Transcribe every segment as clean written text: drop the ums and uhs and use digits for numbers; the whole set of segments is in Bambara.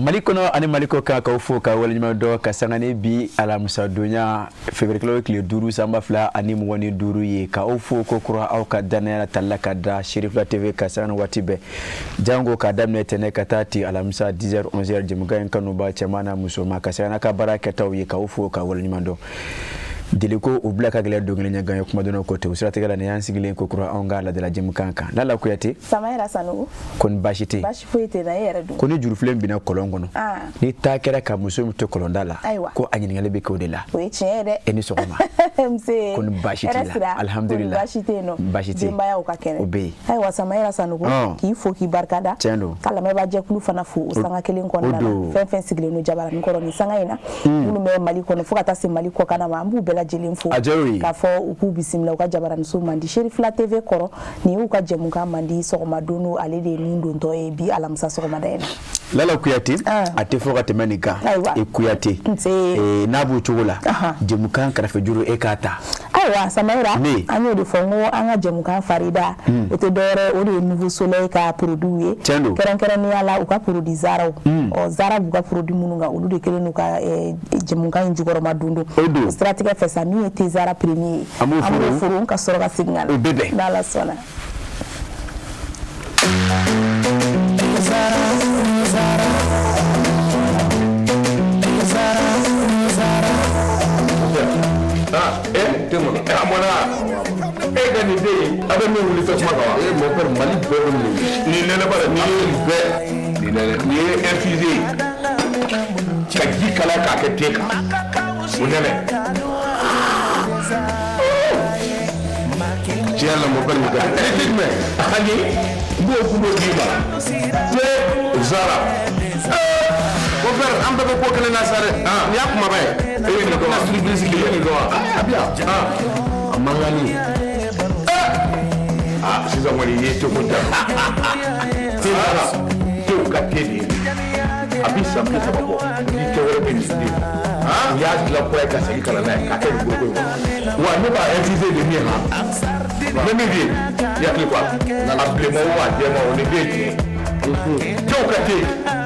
Mali kɔnɔ ani Mali kɔ kan, k'aw fo ka waleɲuman dɔn ka sanga ni bi alamisadonya février kalo tile 5 san 2025 ye, k'aw fo ko kura aw ka danaya tali la ka da Cherifla TV ka sanga ni waati bɛɛ, jango ka daminɛ tɛnɛ ka taa ti alamisa 10h 11h, jɛmukan in kanuba cɛman n'a musoman, ka sanga n'a ka baara kɛtaw ye, k'aw fo ka waleɲuman dɔn. Deliko u bila ka gɛlɛn don kelen ɲɛgan ye kumadɔnw ko tɛ. O siratigɛ la, nin y'an sigilen ko kura anw ka laadala jɛmukan kan. Lala Kuyate. Samayira Sanogo. Ko ni baasi tɛ? Baasi foyi tɛ na. E yɛrɛ dun? Ko ni jurufilen binna kɔlɔn kɔnɔ, ni taa kɛra ka muso min to kɔlɔnda la, ko a ɲininkali bɛ kɛ o de la. O ye tiɲɛ ye dɛ. E ni sɔgɔma. Nse. Ko ni baasi t'i la? Alihamudulila. Baasi tɛ yen nɔ. Baasi tɛ. Denbayaw ka kɛnɛ? O bɛ yen. Ayiwa Samayira Sanogo, k'i fo k'i barika da. Tiɲɛ don. Ka lamɛnbaajɛkulu fana fo o sanga kelen kɔnɔna na, fɛn fɛn sigilen don jabaranin kɔrɔ nin sanga in na, minnu bɛ Mali kɔnɔ fo ka taa se Mali kɔkanna ma, an b'u bɛɛ lajɛlen fo k'a fɔ u k'u bisimila u ka jabaraninso mandi Cherifla TV kɔrɔ. Nin y'u ka jɛmukan mandi sɔgɔma don, ale de ye nun dontɔ ye bi alamisa sɔgɔmada in na. Lala Kuyate, a tɛ fɔ ka tɛmɛ nin kan. E Kuyate, n'a b'o cogo la, jɛmukan kɛrɛfɛjuru, e k'a ta. Ayiwa Samayira, an y'o de fɔ n ko an ka jɛmukan farida, o tɛ dɔwɛrɛ, o de ye Nouveau Soleil ka produit ye. Tiɲɛ don. Kɛrɛnkɛrɛnnenya la, u ka produit Zaraw. Ɔ, Zara b'u ka produit minnu kan, olu de kɛlen don ka jɛmukan in jukɔrɔma don don. O don. O siratigɛ fɛ sa, min ye thé Zara premier ye, an b'o foro ka sɔrɔ ka segin ka na. O bɛ bɛn. N'Ala sɔnna. A mɔna e ka nin den in, a bɛ min wuli tasuma kan wa? E mon père, Mali bɛɛ bɛ nin. Nin nɛnɛ ba nin ye bɛɛ nin nɛnɛ, nin ye infusé ye ka ji kala k'a kɛ te kan, o nɛnɛ. Tiɲɛ la, mon père, nin ka di. E tɛ jumɛn ani n b'o gundo d'i ma, te Zara. Mon père, an bɛɛ bɛ ko kelen na sa dɛ. Nin y'a kumaba ye. E ye nin dɔn wa? Surprise. E ye nin dɔn wa? A bi yan. A man kan ni. Ah, sisan kɔni i ye teko ja. Te Zara, tew ka te de ye, a bi san 30 bɔ ni tɛ wɛrɛ bɛ nin den. U y'a dilan kura ye ka segin ka na n'a ye k'a kɛ nin foroko in kɔnɔ wa. Ne b'a infusé de min han, n bɛ min f'i ye, i hakili ko a la, a bilenman o, a jɛman o, nin den tiɲɛ tew ka te.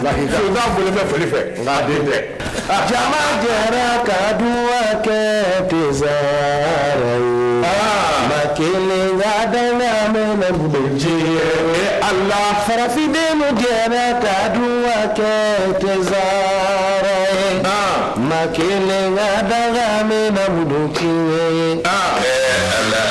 Sonsan bɔlen bɛ foli fɛ, nka a den tɛ. Jama jɛra ka duwa kɛ thé Zara ye. Ma kelen ka danga mɛnɛ mun Diɲɛ Ala. Farafindenw jɛra ka duwa kɛ thé Zara ye. Ma kelen ka danga mɛnɛ mun tiɲɛ ye. Ala.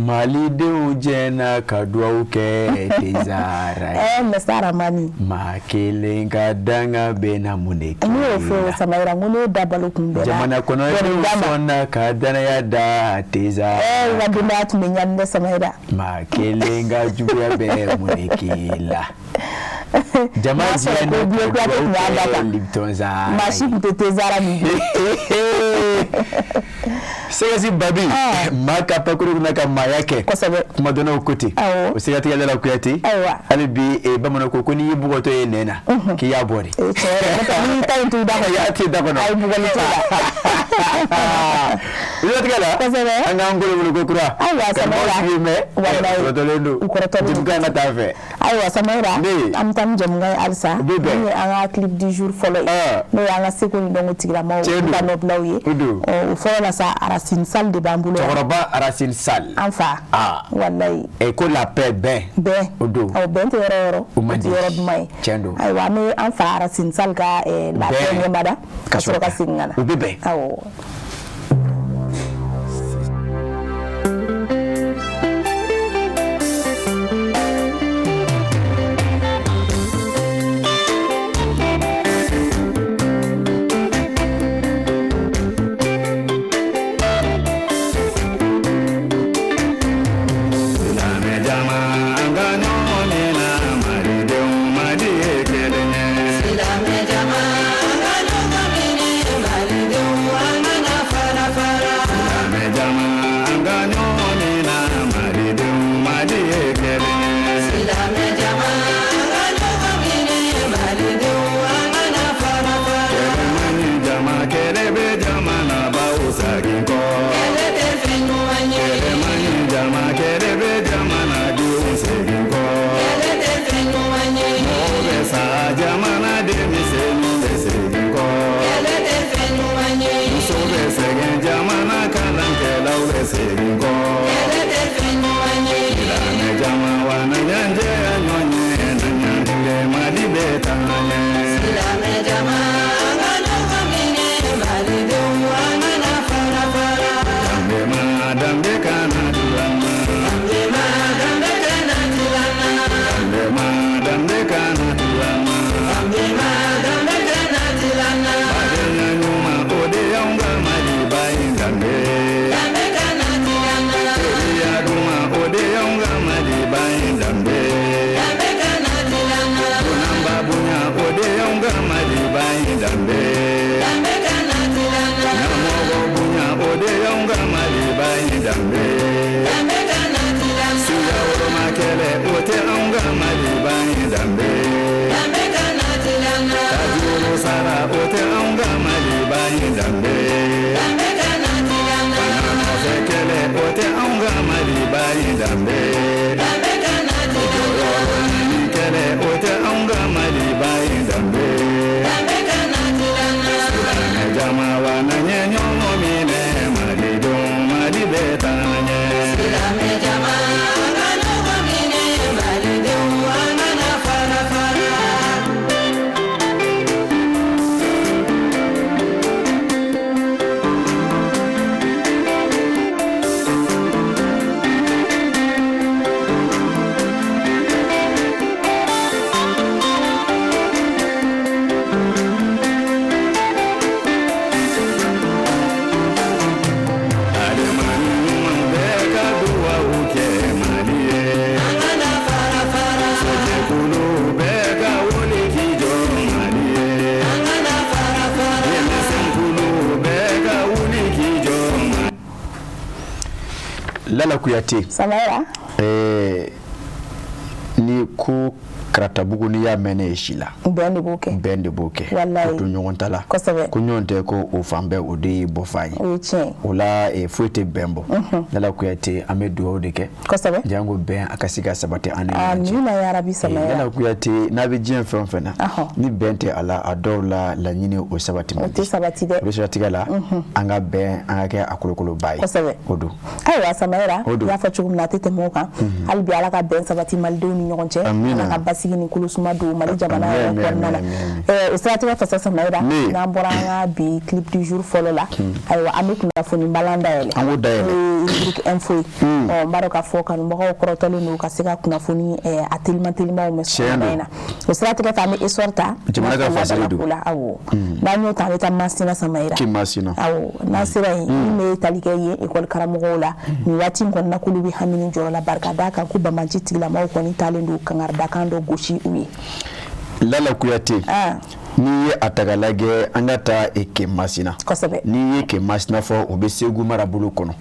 Malidenw jɛna ka duwawu kɛ thé Zara ye. Masa Ramani. Maa kelen ka danga bɛ na mun de Ne y'o fɔ Samayira, n ko ne da balo kun bɛɛ la. Jamana kɔnɔdenw sɔnna ka danaya da thé Zara. N ka denbaya tun bɛ ɲani dɛ, Samayira. Maa kelen ka juguya bɛ mun de k'i la? Jama jɛna ka duwawu kɛ Lipton Zara. Maa si tun tɛ thé Zara min. Sɛgɛsi Babi, maa ka pakuru kunna ka maaya kɛ. Kosɛbɛ. Kumadɔnnaw ko ten. O siratigɛ la, Kuyate. Ayiwa. Hali bi bamananw ko n'i y'i bugɔtɔ ye nɛn na, k'i y'a bɔ de. Tiɲɛ yɛrɛ, n'o tɛ n'i ta in t'u da kɔnɔ. I y'a t'i da kɔnɔ. Ayi, bugɔli t'o la. O siratigɛ la. Kosɛbɛ. An k'an kolo wuli ko kura. Ayiwa Samayira. Ka mɔgɔw mɛn. Walayi. Kɔrɔtɔlen don. U kɔrɔtɔlen don. Jɛmukan ka taa fɛ. Ayiwa Samayira, an bɛ taa ni jɛmukan ye halisa. O bɛ bɛn. Min ye an ka clip du jour fɔlɔ ye. N'o ye an ka seko ni dɔnko tigilamaaw ka nɔbilaw ye. O don. O fɔlɔ la sa, Racine Sall de b'an bolo. Cɛkɔrɔba Racine Sall. An fa. Walayi. E ko la paix, bɛn. Bɛn. O don. Ɔ, bɛn tɛ yɔrɔ o yɔrɔ. O man di. O tɛ yɔrɔ duman ye. Tiɲɛ don. Ayiwa, an bɛ an fa Racine Sall ka la paix ɲɛmada ka sɔrɔ ka segin ka na. O bɛ bɛn. Awɔ. Silamɛ jama, an ka ɲɔgɔn minɛ, Malidenw, Mali ye kelen ye. Silamɛ jama, an ka ɲɔgɔn minɛ, Malidenw, an kana fara fara. Silamɛ jama, an ka ɲɔgɔn minɛ, Malidenw, Mali ye kelen ye. Silamɛ jama, an ka ɲɔgɔn minɛ, Malidenw, an kana fara fara. Kɛlɛ man ɲi jama, kɛlɛ bɛ jamana baw segin kɔ. Kɛlɛ tɛ fɛn ɲuman ye. Kɛlɛ man ɲi jama, kɛlɛ bɛ jamana denw segin kɔ. anw ka Maliba in danbe ye. Siya woloma kɛlɛ, o tɛ anw ka Maliba in danbe ye. Tajuru sara, o tɛ anw ka Maliba in danbe ye. Fanga nɔfɛ kɛlɛ, o tɛ anw ka Maliba in danbe ye. Jɔyɔrɔ ɲini kɛlɛ, o tɛ anw ka Maliba in danbe ye. Silamɛ jama wa n'an ye ɲɔgɔn minɛ, Malidenw, Mali bɛ taa ɲɛ. Silamɛ jama, an ka ɲɔgɔn minɛ, Malidenw, an kana fara fara. Alimami ɲuman bɛɛ ka duwawu kɛ Mali ye. An kana fara fara. Sojɛkulu bɛɛ ka wuli k'i jɔ Mali ye. An kana fara fara. Denmisɛnkulu bɛɛ ka wuli k'i jɔ Mali. Lala Kuyate. Samayira. Ni ko Karatabugu, n'i y'a mɛn ne ye si la, Bɛn de b'o kɛ. Bɛn de b'o kɛ. Walayi. Ko to ɲɔgɔn ta la. Ko ɲɔgɔn tɛ, ko o fan bɛɛ, o de ye bɔfan ye. O ye tiɲɛ ye. O la foyi tɛ bɛn bɔ. Lala Kuyate, an bɛ dugawu de kɛ jango bɛn a ka se ka sabati an ni ɲɔgɔn cɛ. Amina yarabi, Samayira. Lala Kuyate, n'a bɛ diɲɛ fɛn o fɛn na, ni bɛn tɛ a la, a dɔw la laɲini o sabati O man tɛ di. sabati dɛ. O bɛ siratigɛ la, an ka bɛn, an ka kɛ a kolokoloba ye. O don. Ayiwa Samayira, O don. I y'a fɔ cogo min na, a tɛ tɛmɛ o kan. Hali bi, Ala ka bɛn sabati malidenw ni ɲɔgɔn cɛ. Amina. Ala ka basigi ni kolosuma don Mali jamana yɛrɛ Amin, kɔnɔna na. amin, amin. O siratigɛ fasa Samayira, Ne. n'an bɔra an ka bi clip du jour fɔlɔ la, ayiwa, an bɛ kunnafoni balan dayɛlɛ. An k'o dayɛlɛ. N'o ye rubrique info ye. Ɔ, n b'a dɔn k'a fɔ kanubagaw kɔrɔtɔlen don ka se ka kunnafoni a teliman telimanw mɛn Tiɲɛ sɔgɔmada don. in na. O siratigɛ fɛ, an bɛ essor ta. Jamana ka fasiri don. O la, awɔ, n'an y'o ta, an bɛ taa Masina, Samayira. K'i Masina. Awɔ, n'an sera yen, min bɛ tali kɛ yen ekɔli karamɔgɔw la nin waati in kɔni na, k'olu bɛ hami ni jɔrɔ la, barika d'a kan ko banbanci tigilamaw kɔni taalen don kangaridakan dɔ gosi u ye. Lala Kuyate, Ah. n'i ye a ta k'a lajɛ, an ka taa ke Masina. N'i ye ke Masina fɔ, o bɛ Segu marabolo kɔnɔ.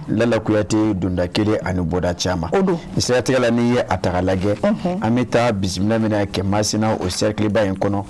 Lala Kuyate, donda kelen ani bɔda caman. O don. Siratigɛ la, n'i ye a ta k'a lajɛ, an bɛ taa bisimila min na ke Masina, o cercle ba in kɔnɔ,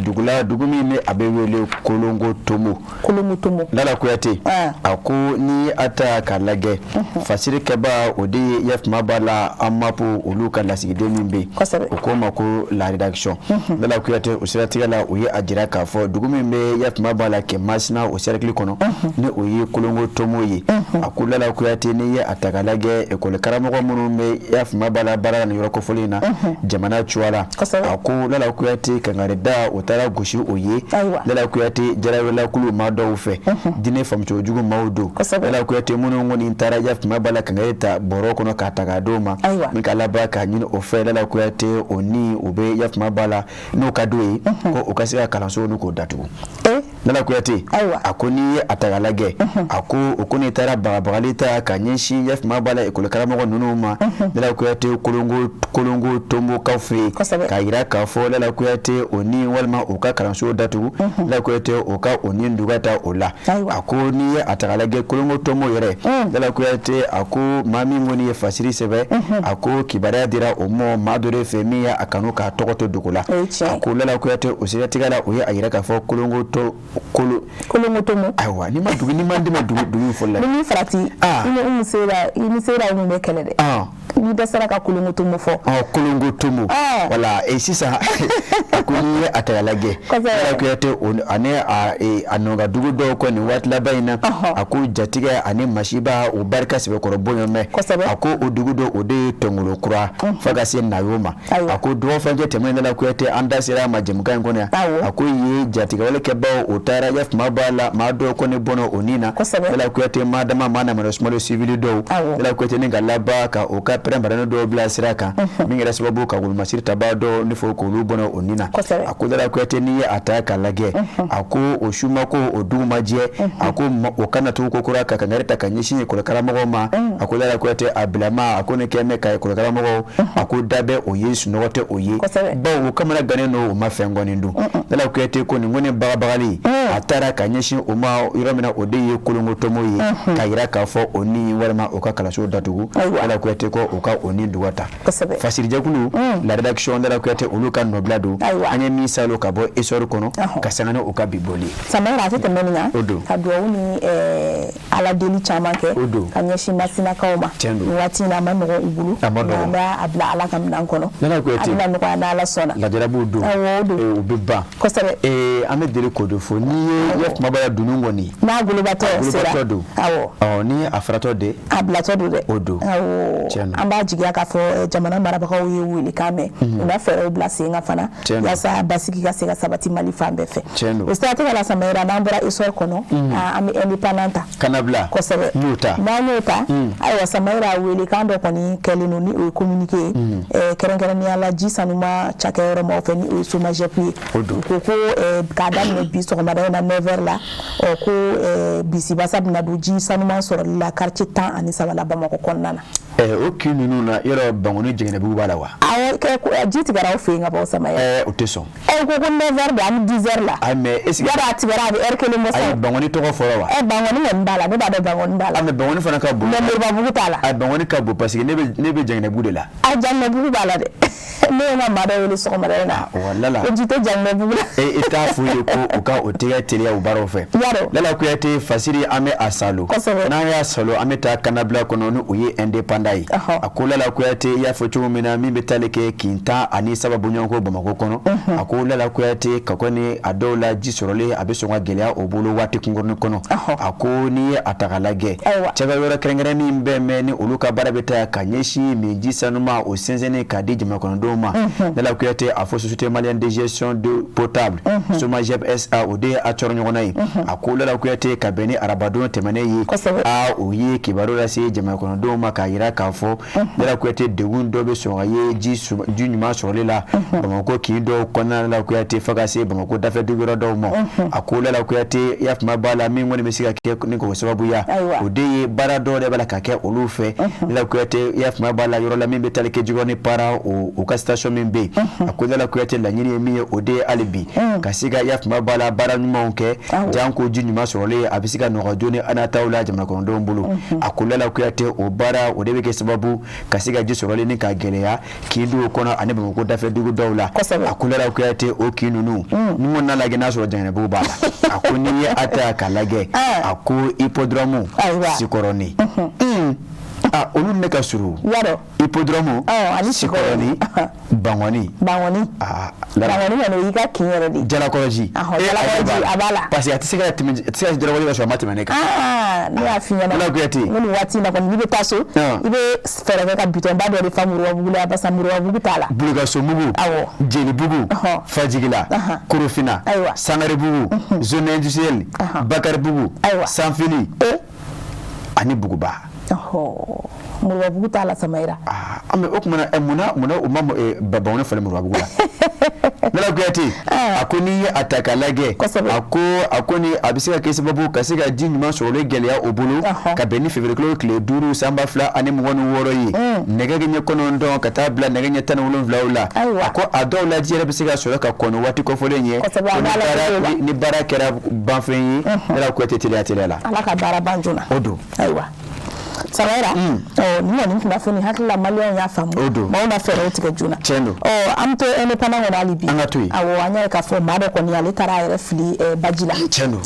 dugu la, dugu min ni a bɛ wele Kolongo Tomo. Kolongo Tomo. Lala Kuyate, Ah. a ko n'i ye a ta k'a lajɛ, fasiri kɛba, o de ye yafima b'a la AMAP, olu ka lasigiden min bɛ yen, o ko ma ko la rédaction. Lala Kuyate, o siratigɛ la, u ye a jira k'a fɔ dugu min bɛ yafima b'a la kɛ Masina, o cercle kɔnɔ, ni o ye Kolongo Tomo ye. A ko Lala Kuyate, n'i ye a ta k'a lajɛ, ekɔli karamɔgɔ minnu bɛ yafima b'a la baara la nin yɔrɔ kofɔlen in na, jamana cogoya la, a ko Lala Kuyate, kangarida o taara gosi o ye. Lala Kuyate, jarawelakulu maa dɔw fɛ, diinɛ faamucogo jugu maaw don. Lala Kuyate, minnu kɔni taara yafima b'a la kangari ta bɔrɔ kɔnɔ k'a ta k'a d'o ma, min ka laban k'a ɲini o fɛ, Lala Kuyate, o ni o bɛ yafima b'a la n'o ka d'o ye, ko o ka se ka kalanso n'u k'o datugu. Lala Kuyate, a ko n'i ye a ta k'a lajɛ, a ko o ko n'i taara bagabagali ta ka ɲɛsin yafima b'a la ekɔli karamɔgɔ ninnu ma, Lala Kuyate, Kolongo Tombokaw fɛ yen, k'a jira k'a fɔ Lala Kuyate, o ni walima u ka kalanso datugu, Lala Kuyate, o ka o ni duga ta o la. A ko n'i ye a ta k'a lajɛ, Kolongo Tombo yɛrɛ, Lala Kuyate, a ko maa min kɔni ye fasiri sɛbɛn, a ko kibaruya dira o ma maa dɔ de fɛ min ye a kanu k'a tɔgɔ to dogo la. A ko Lala Kuyate, o siratigɛ la, o ye a jira k'a fɔ Kolongo to kolo Kolongo Tomo. Ayiwa, n'i ma dugu, n'i ma dɛmɛ dugu in fɔli la. Ni min farati, i ni sera, i ni sera, mun bɛ kɛlɛ dɛ n'i dɛsɛra ka Kolongo Tomo fɔ. Ɔ, Kolongo Tomo. Wala sisan, a ko n'i ye a ta k'a lajɛ, Lala Kuyate, ani a nɔga dugu dɔw kɔ nin waati laban in na, a ko jatigɛ ani masiba o barika sɛbɛkɔrɔ bonya mɛn. A ko o dugu dɔ, o de ye Tɔngolo Kura fo ka se Nayo ma. A ko dɔgɔ fɛn tɛmɛnen, Lala Kuyate, an da sera a ma jɛmukan in kɔnɔ yan. A ko ye jatigɛwale kɛbaw, o taara yafima b'a la maa dɔw kɔni bɔnna o ni na. Lala Kuyate, maa dama maa namara sumalo civil dɔw, Lala Kuyate, ni ka laban ka o ka pɛrɛn-pɛrɛnni dɔw bila sira kan, min kɛra sababu ka wolomasiri tabaa dɔw ni fɔ k'olu bɔnna o ni na. A ko Lala Kuyate, n'i ye a ta k'a lajɛ, a ko o su ma ko o dugu ma jɛ, a ko o kana tugu ko kura ka kangari ta ka ɲɛsin ekɔli karamɔgɔw ma. A ko Lala Kuyate, a bilama, a ko ne kɛ mɛ ka ekɔli karamɔgɔw, a ko da bɛ o ye, sunɔgɔ tɛ o ye, bawo o kamana gannen don, o ma fɛn kɔni dun. Lala Kuyate ko nin ko ni bagabagali a taara ka ɲɛsin o ma yɔrɔ min na, o de ye Kolongo-Tomo ye, k'a yira k'a fɔ o ni walima o ka kalanso datugu. Lala Kuyate ko o ka o ni duga ta. Fasirijɛkulu, la rédaction, Lala Kuyate, olu ka nɔbila don. An ye min salo ka bɔ Essor kɔnɔ, ka sanga ni o ka bi bɔli ye. Samayira, a tɛ tɛmɛ nin kan. O don. Ka dugawu ni Ala deli caman kɛ. O don. Ka ɲɛsin Masinakaw ma. Tiɲɛ don. Nin waati in na, a ma nɔgɔn u bolo. A ma nɔgɔn. An b'a bila Ala ka minɛn kɔnɔ. Lala Kuyate. A bɛna nɔgɔya n'Ala sɔnna. Lajarabiw don. Awɔ, o don. U bɛ ban. Kosɛbɛ. An bɛ deli k'o de fɔ, n'i ye kumaba la dunun kɔni. N'a golobatɔ sera. Golobatɔ don. Awɔ. Ɔ, ni a faratɔ de. A bilatɔ don dɛ. O don. Awɔ. Tiɲɛ don. An b'a jigiya k'a fɔ jamana marabagaw ye welekan mɛn. U na fɛɛrɛw bila sen kan fana. Tiɲɛ don. Walasa basigi ka se ka sabati Mali fan bɛɛ fɛ. Tiɲɛ don. O siratigɛ la, Samayira, n'an bɔra Essor kɔnɔ, an bɛ indépendant ta. Kana bila. Kosɛbɛ. N y'o ta. N'an y'o ta, ayiwa Samayira, welekan dɔ kɔni kɛlen don ni o ye communiqué ye. Kɛrɛnkɛrɛnnenya la, ji sanuma cakɛyɔrɔ maaw fɛ, ni o ye SOMAGEP ye. O don. U ko k'a daminɛ bi sɔgɔmada in na 9h la, ɔ ko bisibasa bɛna don ji sanuman sɔrɔli la quartier 13 la Bamakɔ kɔnɔna na. O kin ninnu na, yɔrɔ Bankoni Jɛgɛnɛbugu b'a la wa? Awɔ, ji tigɛra aw fɛ yen ka ban, Samayira. O tɛ sɔn. Ko 9h de, an bɛ 10h la. Ayi, mais est ce que. Yarɔ, a tigɛra, a bɛ heure kelen bɔ sa. Ayi, Bankoni tɔgɔ fɔra wa? Bankoni kɔni b'a la, ne b'a dɔn Bankoni b'a la. Mais Bankoni fana ka bon. Mais Moribabugu t'a la. Ayi, Bankoni ka bon parce que ne bɛ Jɛgɛnɛbugu de la. A Jɛgɛnɛbugu b'a la dɛ. Ne ye n ka maa dɔ wele sɔgɔmada in na. Wala. Ko ji tɛ Jɛgɛnɛbugu la. E t'a f'u ye ko u ka o tɛgɛ teliya u baaraw fɛ. Yarɔ. Lala Kuyate, fasiri an bɛ a salo. Kosɛbɛ. N'an y'a salo, an bɛ taa kannabila kɔnɔ ni o ye indépendant ye. A ko Lala Kuyate, i y'a fɔ cogo min na, min bɛ taali kɛ kin 13 bɔɲɔgɔnko Bamakɔ kɔnɔ. A ko Lala Kuyate, ka kɔni a dɔw la, ji sɔrɔli a bɛ sɔn ka gɛlɛya o bolo waati kunkurunin kɔnɔ. A ko n'i ye a ta k'a lajɛ, cakɛ yɔrɔ kɛrɛnkɛrɛn min bɛ mɛn ni olu ka baara bɛ taa ka ɲɛsin min ji sanuma o sɛnsɛnni k'a di jamana kɔnɔdenw ma. Lala Kuyate a fɔ Société malienne de gestion d'eau potable, SOMAGEP SA, o de ye a cɔrɔ ɲɔgɔnna ye. A ko Lala Kuyate, ka bɛn ni arabadon tɛmɛnen ye, a o ye kibaru lase jamana kɔnɔdenw ma k'a yira k'a fɔ Lala Kuyate, degun dɔ bɛ sɔn ka ye ji ɲuman sɔrɔli la Bamakɔ kin dɔw kɔnɔna la, Kuyate, fo ka se Bamakɔ dafɛ dugu yɔrɔ dɔw ma. A ko Lala Kuyate, i y'a faamu b'a la, min kɔni bɛ se ka kɛ ni k'o sababuya, o de ye baara dɔw de b'a la ka kɛ olu fɛ. Lala Kuyate, i y'a faamu b'a la, yɔrɔ la min bɛ tali kɛ Jikɔrɔni Para, o ka station min bɛ yen. A ko Lala Kuyate, laɲini ye min ye, o de ye hali bi ka se ka, i y'a faamu b'a la, baara ɲumanw kɛ, janko ji ɲuman sɔrɔli a bɛ se ka nɔgɔya joona an nataw la jamana kɔnɔdenw bolo. A ko Lala Kuyate, o baara o de bɛ kɛ sababu ka se ka ji sɔrɔli ni ka gɛlɛya kin dɔw kɔnɔ ani Bamakɔ dafɛ dugu dɔw la. A ko Lala Kuyate, o kin ninnu, ni ko n'a lajɛ n'a sɔrɔ Jɛgɛnɛbugu b'a la. A ko n'i ye a ta k'a lajɛ, a ko hippodrome, Sikɔrɔni, olu ne ka surun. Hippodrome, Sikɔrɔni, Bankoni. Bankoni. Bankoni kɔni, o y'i ka kin yɛrɛ de ye. Jalakɔrɔji. Jalakɔrɔji, a b'a la. Parce que a tɛ se ka tɛmɛ, a tɛ se ka Jalakɔrɔji ka sɔrɔ a ma tɛmɛ ne kan. Ne y'a f'i ɲɛna. Lala Kuyate. N ko nin waati in na kɔni, n'i bɛ taa so, i bɛ fɛɛrɛ kɛ ka bitɔnba dɔ de fa Moribabugu la, parce que Moribabugu t'a la. Bulukasobugu. Awɔ. Jelibugu. Fajigila. Korofina. Ayiwa. Sangarebugu. Zone industrielle. Bakaribugu. Ayiwa. Sanfili. Ani Buguba. Moribabugu t'a la, Samayira. Mais o tuma na, munna u ma Bankoni falen Moribabugu la? Lala Kuyate, a ko n'i ye a ta k'a lajɛ, a ko ni a bɛ se ka kɛ sababu ka se ka ji ɲuman sɔrɔli gɛlɛya o bolo, ka bɛn ni février kalo tile 5 san 2026 ye, nɛgɛ ɲɛ 9 ka taa bila nɛgɛ ɲɛ 17 la. A ko a dɔw la, ji yɛrɛ bɛ se ka sɔrɔ ka kɔn waati kɔfɔlen ye, ni baara kɛra banfɛn ye. Lala Kuyate, teliya teliya la. Ala ka baara ban joona. O don. Ayiwa. Samayira, nin kɔni kunnafoni, hakili la maliyɛnw y'a faamu. O don. Maaw na fɛɛrɛw tigɛ joona. Tiɲɛ don. An bɛ to indépendant kɔnɔ hali bi. An ka to yen. Awɔ, an y'a ye k'a fɔ maa dɔ kɔni, ale taara a yɛrɛ fili baji la. Tiɲɛ don.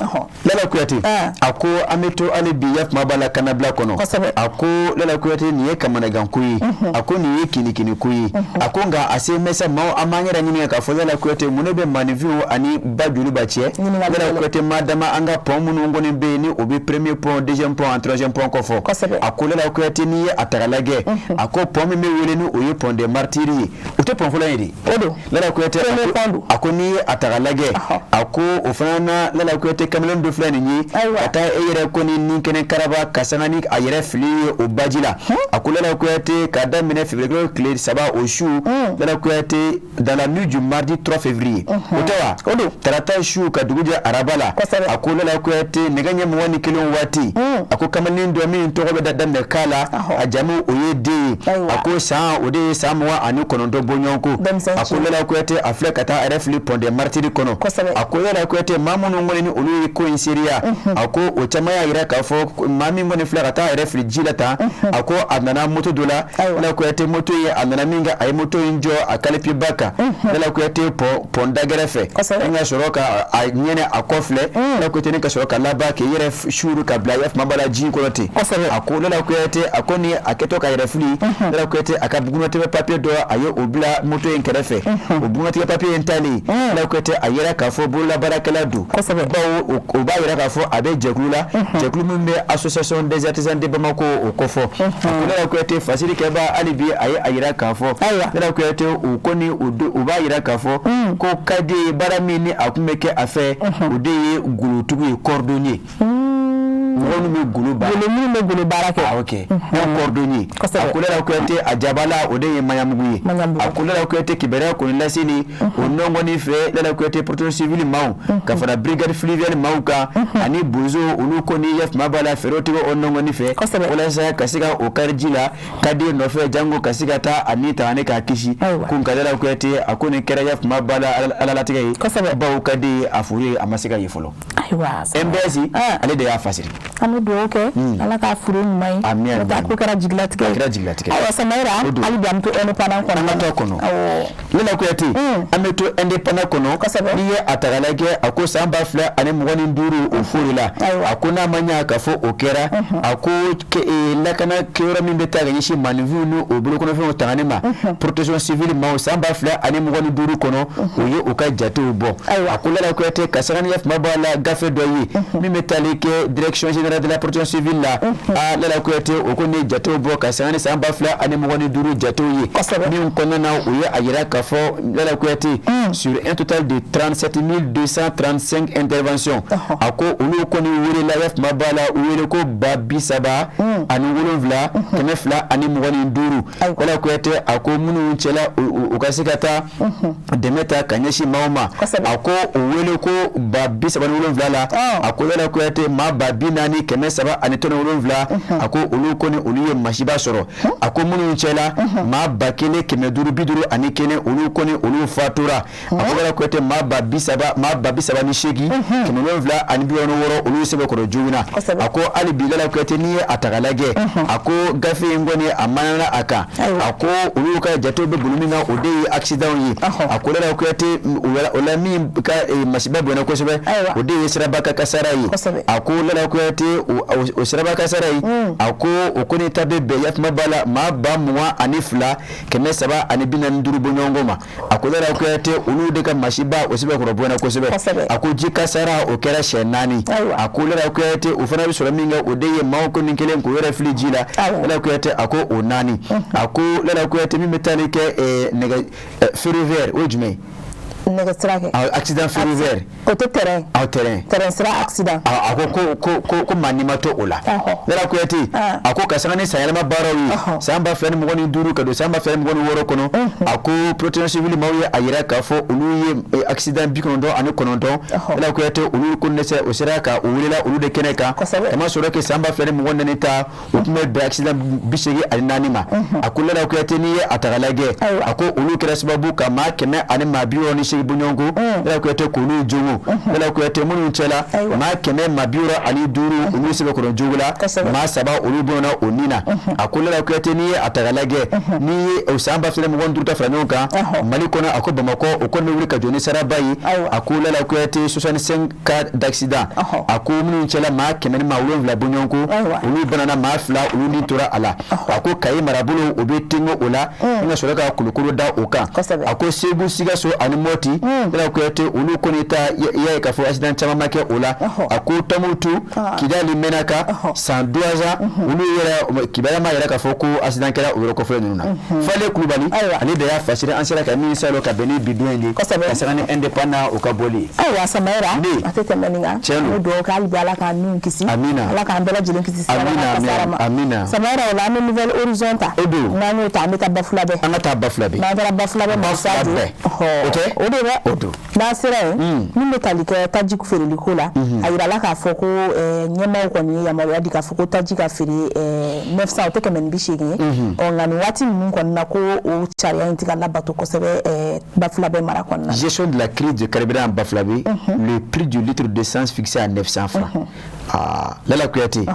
Lala Kuyate, a ko an bɛ to hali bi, ya kuma b'a la kannabila kɔnɔ. A ko Lala Kuyate, nin ye kamanaganko ye, a ko nin ye kinikiniko ye. A ko nka a se mɛsa maaw, an b'an yɛrɛ ɲininka k'a fɔ Lala Kuyate, mun de bɛ maaninfinw ani ba joliba cɛ? Lala Kuyate, maa dama an ka pont minnu kɔni bɛ yen, ni o bɛ premier pont, deuxième pont, troisième pont kɔfɔ. A ko Lala Kuyate, n'i ye a ta k'a lajɛ, a ko pont min bɛ wele ni o ye pont des martyrs ye, o tɛ pont fɔlɔ ye de. O don. Lala Kuyate, a ko n'i ye a ta k'a lajɛ, a ko o fana na, Lala Kuyate, kamalen dɔ filɛ nin ye ka taa e yɛrɛ kɔni ni kɛnɛ karaba ka sanga ni a yɛrɛ fili ye o baji la. A ko Lala Kuyate, k'a daminɛ février kalo tile 3 o su, Lala Kuyate, dans la nuit du mardi 3 février, o tɛ wa? O don. Tarata su ka dugu jɛ araba la. A ko Lala Kuyate, nɛgɛ ɲɛ 21 waati, a ko kamalen dɔ min tɔgɔ bɛ da daminɛ k'a la, a jamu o ye den ye. A ko san o de ye san 29 bɔɲɔgɔn ko. A ko Lala Kuyate a filɛ ka taa a yɛrɛ fili Pont des Martyrs kɔnɔ. A ko Lala Kuyate, maa minnu kɔni ni olu ye ko in seereya, a ko o caman y'a jira k'a fɔ maa min kɔni filɛ ka taa a yɛrɛ fili ji la tan, a ko a nana moto dɔ la. Lala Kuyate, moto ye a nana min kɛ, a ye moto in jɔ a kalipiba kan, Lala Kuyate, pont dagɛrɛ fɛ, ni ka sɔrɔ ka a ɲɛnɛ a kɔ filɛ. Lala Kuyate, ni ka sɔrɔ ka laban k'i yɛrɛ suuru ka bila yafama b'a la ji in kɔnɔ ten. A ko Lala Kuyate, a ko ni a kɛtɔ ka yɛrɛ fili, Lala Kuyate, a ka bugunnatigɛ papiye dɔ, a ye o bila moto in kɛrɛfɛ. O bugunnatigɛ papiye in talen, Lala Kuyate, a yira k'a fɔ bololabaarakɛla don, bawo o b'a yira k'a fɔ a bɛ jɛkulu la, jɛkulu min bɛ Association des artisans de Bamako o kofɔ. A ko Lala Kuyate, fasirikɛba, hali bi a ye a yira k'a fɔ Lala Kuyate, u kɔni u b'a yira k'a fɔ ko ka di ye baara min ni a tun bɛ kɛ a fɛ, o de ye golotigiw ye, cordonnier, mɔgɔ minnu bɛ golo baara, minnu bɛ golo baara kɛ. Ah ok, ne cordonnier. A ko Lala Kuyate, a jabala o de ye maɲamugu ye. A ko Lala Kuyate, kibaruya kɔni lase ni o nɔngɔni fɛ, Lala Kuyate, protection civile maaw ka fara brigade fluviale maaw kan ani bozo, olu kɔni yafama b'a la fɛɛrɛw tigɛ o nɔngɔni fɛ walasa ka se ka o kari ji la ka den nɔfɛ, jango ka se ka taa a ni ta ani k'a kisi. Ko nka Lala Kuyate, a ko nin kɛra yafama b'a la alalatigɛ ye, bawo ka den a furu ye, a ma se ka ye fɔlɔ. Ayiwa. MBS, ale de y'a fasiri. An bɛ dugawu kɛ, Ala k'a furu ɲuman ye. Ami. N'o tɛ a ko kɛra jigilatigɛ ye. A kɛra jigilatigɛ ye. Ayiwa Samayira, hali bi an bɛ to indépendant kɔnɔ. An ka to a kɔnɔ. Lala Kuyate, an bɛ to indépendant kɔnɔ. N'i ye a ta k'a lajɛ, a ko san 2025 o fori la, a ko n'a ma ɲɛ k'a fɔ o kɛra, a ko lakana kɛyɔrɔ min bɛ taa ka ɲɛsin maaninfinw ni o bolokɔnɔfɛnw tangani ma, protection civile maaw, san 2025 kɔnɔ, o ye u ka jatew bɔ. A ko Lala Kuyate, ka sanga ni yafama b'a la gafe dɔ ye min bɛ tali kɛ Direction générale de la protection civile la, a Lala Kuyate, o ko ne jatew bɔ ka sanga ni san 2025 jatew ye, min kɔnɔna na u ye a yira k'a fɔ Lala Kuyate, sur un total de 37 235 interventions, a ko olu kɔni welela yafama b'a la, u wele ko 37,225. Lala Kuyate, a ko minnu cɛla u ka se ka taa dɛmɛ ta ka ɲɛsin maaw ma, a ko o wele ko 37,000 la, a ko Lala Kuyate, maa 40,317, a ko olu kɔni olu ye masiba sɔrɔ. A ko minnu cɛla maa 1,551, olu kɔni olu fatura. A ko Lala Kuyate, maa 38,766, olu sɛbɛkɔrɔ joona. A ko hali bi Lala Kuyate, n'i ye a ta k'a lajɛ, a ko gafe in kɔni a manana a kan, a ko olu ka jatew bɛ boli min kan, o de ye accident ye. A ko Lala Kuyate, o la min ka masiba bonyana kosɛbɛ, o de ye siraba ka kasara ye. A ko Lala Kuyate, o siraba kasara ye, a ko o kɔni ta bɛ bɛn yafama b'a la maa 22,345 bɔɲɔgɔnko ma. A ko Lala Kuyate, olu de ka masiba o sɛbɛkɔrɔ bonyana kosɛbɛ. A ko ji kasara o kɛra siɲɛ 4. A ko Lala Kuyate, o fana bɛ sɔrɔ min kɛ, o de ye maaw kɔni kelen k'o yɛrɛ fili ji la. Lala Kuyate, a ko o 4. A ko Lala Kuyate, min bɛ taali kɛ nɛgɛ ferroviaire, o ye jumɛn ye? Nɛgɛ sira kɛ. Accident ferroviaire. O tɛ terrain. Aw terrain. Terrain sira accident. A ko ko ko ko maa n'i ma to o la. Lala Kuyate, a ko ka sanga ni sanyɛlɛma baaraw ye san 2025 ka don san 2026 kɔnɔ, a ko protection civile maaw ye a yira k'a fɔ olu ye accident 99. Lala Kuyate, olu ko ne o sera ka u welela olu de kɛnɛ kan. Kama sɔrɔ kɛ san 2024 ta, o tun bɛ bɛn accident 84 ma. A ko Lala Kuyate, n'i ye a ta k'a lajɛ, a ko olu kɛra sababu ka maa 168 bɔɲɔgɔnko, Lala Kuyate, k'olu jogo. Lala Kuyate, minnu cɛla maa 165, olu sɛbɛkɔrɔ jogo la, maa 3 olu bɔnna o ni na. A ko Lala Kuyate, n'i ye a ta k'a lajɛ, n'i ye o san 2025 ta fara ɲɔgɔn kan Mali kɔnɔ, a ko Bamakɔ o kɔni bɛ wuli ka jɔ ni saraba ye. A ko Lala Kuyate, 65 cas d'accident, a ko minnu cɛla maa 107 bɔɲɔgɔnko, olu banana, maa 2 olu ni tora a la. A ko Kayi marabolo o bɛ tengo o la, ni ka sɔrɔ ka Kulukoro da o kan. A ko Segu, Sikaso ani Mɔti, Lala Kuyate, olu kɔni ta i y'a ye k'a fɔ accident caman ma kɛ o la. A ko Tɔnbukutu, Kidali, Menaka, San Duwaza, olu yɛrɛ kibaruya ma yɛrɛ k'a fɔ ko accident kɛra o yɔrɔ kɔfɛ ninnu na. Fale Kulubali, ale de y'a fasiri, an sera ka min salo ka bɛn ni bi don in ye, ka sanga ni indépendant o ka bɔli ye. Ayiwa Samayira, a tɛ tɛmɛ nin kan. Tiɲɛ don. An bɛ dugawu kɛ hali bi Ala k'an niw kisi. Amina. Ala k'an bɛɛ lajɛlen kisi siraba kasara ma. Amina. Samayira, o la an bɛ Nouvel Horizon ta. O don. N'an y'o ta, an bɛ taa Bafulabɛ. An ka taa Bafulabɛ. N'an taara Bafulabɛ, Bafulabɛ. O tɛ? O O de dɛ. O don. N'an sera yen, min bɛ tali kɛ taji feereli ko la, a yirala k'a fɔ ko ɲɛmaaw kɔni ye yamaruya di k'a fɔ ko taji ka feere 900, o tɛ 180 ye. Ɔ nka nin waati ninnu kɔni na, ko o sariya in tɛ ka labato kosɛbɛ Bafulabɛ mara kɔnɔna na. Gestion de la crise de carburant en Bafulabé, le prix du litre d'essence fixé à 900 francs. Ah, Lala Kuyate,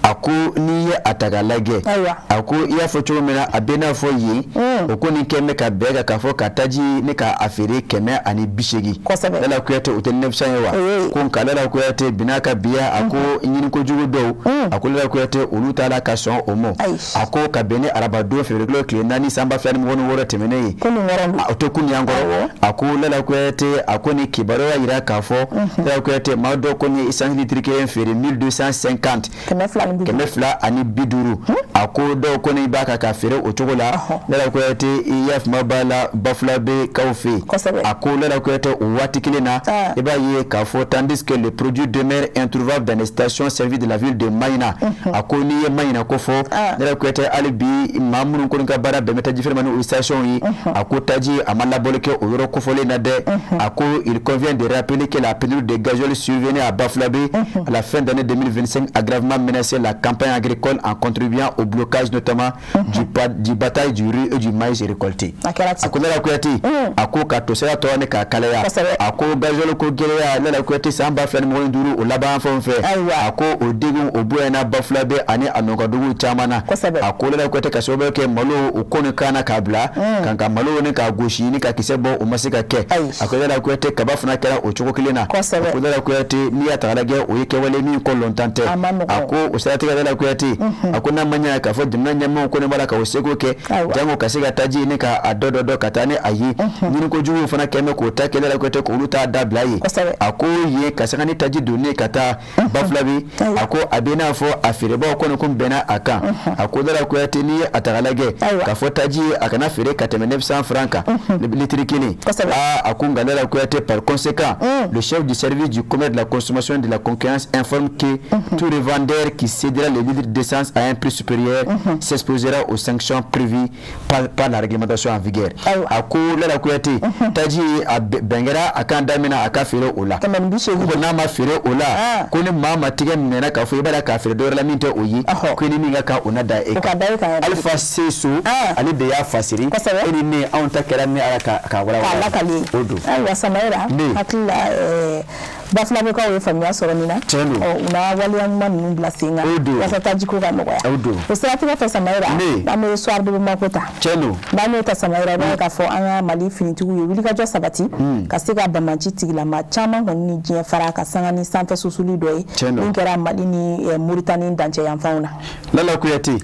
a ko n'i ye a ta k'a lajɛ, a ko i y'a fɔ cogo min na, a bɛ n'a fɔ yen, o ko nin kɛn bɛ ka bɛn kan k'a fɔ ka taji ne k'a feere 180. Lala Kuyate, o tɛ 900 ye wa? Ko nka Lala Kuyate, bina ka biya, a ko ɲinikojugu dɔw, a ko Lala Kuyate, olu t'a la ka sɔn o ma. A ko ka bɛn ni arabadon février kalo tile 4 san 2026 tɛmɛnen ye, o tɛ kun yan kɔrɔ. A ko Lala Kuyate, a ko ni kibaruya yira k'a fɔ Lala Kuyate, maa dɔw ko ni essence litre kelen feere 1250, 250. A ko dɔw ko ni b'a kan ka feere o cogo la. Lala Kuyate, i y'a faamu b'a la Bafulabɛ kaw fɛ yen. A ko Lala Kuyate, o waati kelen na, i b'a ye k'a fɔ tandis que le produit demeure introuvable dans les stations service de la ville de Maïna. A ko n'i ye Maïna ko fɔ, Lala Kuyate, hali bi maa minnu kɔni ka baara bɛn bɛ taji feere ma ni o station ye, a ko taji a ma labɔli kɛ o yɔrɔ kofɔlen na dɛ. A ko il convient de rappeler que la pénurie de gasoil survenue à Bafulabé à la fin d'année 2025 a gravement menacé la campagne agricole en contribuant au blocage notamment du bataille du riz et du maïs récolté. A ko Lala Kuyate, a ko ka to sira tɔ ni k'a kalaya, a ko gasoil ko gɛlɛya, Lala Kuyate, san 2025 o laban fɛn fɛ, a ko o degun o bonyana Bafulabé ani a nɔgɔduguw caman na. A ko Lala Kuyate, ka sababu kɛ malo o ko ni kana k'a bila kan ka malo ni k'a gosi ni ka kisɛ bɔ, o ma se ka kɛ. A ko Lala Kuyate, kaba fana kɛra o cogo kelen na. A ko Lala Kuyate, n'i y'a ta k'a lajɛ, o ye kɛwale min kɔlɔntan tɛ. A ko o siratigɛ, Lala Kuyate, a ko n'a ma ɲɛ k'a fɔ jamana ɲɛmaaw ko ne b'a la ka o seko kɛ jango ka se ka taji ni ka a dɔ dɔ dɔ ka taa ni a ye, ɲinikojuguw fana kɛn bɛ k'o ta kɛ, Lala Kuyate, k'olu t'a dabila ye. A ko yen ka sanga ni taji donnen ka taa Bafulabé, a ko a bɛ n'a fɔ a feerebaaw kɔni kun bɛnna a kan. A ko Lala Kuyate, n'i ye a ta k'a lajɛ k'a fɔ taji a kana feere ka tɛmɛ 900 francs kan litre kelen. Aa, a ko nka Lala Kuyate, par conséquent, le chef du service du commerce, de la consommation et de la concurrence informe que tout revendeur qui cédera le litre d'essence à un prix supérieur s'exposera aux sanctions prévues par la réglementation en vigueur. A ko Lala Kuyate, taji a bɛn kɛra a kan daminɛ a ka feere o la, ko n'a ma feere o la, ko ni maa ma tigɛ minɛna k'a fɔ i b'a la k'a feere dɔwɛrɛ la min tɛ o ye, ko ni min ka kan o na da e kan. Alpha Seso, ale de y'a fasiri e ni ne, anw ta kɛra min ala ka walawala o don. Ayiwa Samayira, hakili la Bafulabɛkaw ye faamuya sɔrɔ nin na, u na waleya ɲuman ninnu bila sen kan walasa tajiko ka nɔgɔya. O siratigɛ fɛ Samayira, an bɛ Soir de Bamako ta. N'an y'o ta Samayira, i b'a ye k'a fɔ an ka Mali finitigiw ye wulikajɔ sabati ka se ka banbanci tigilama caman kɔni ni diɲɛ fara ka sanga ni sanfɛ susuli dɔ ye min kɛra Mali ni Moritani dancɛ yanfanw na. Lala Kuyate,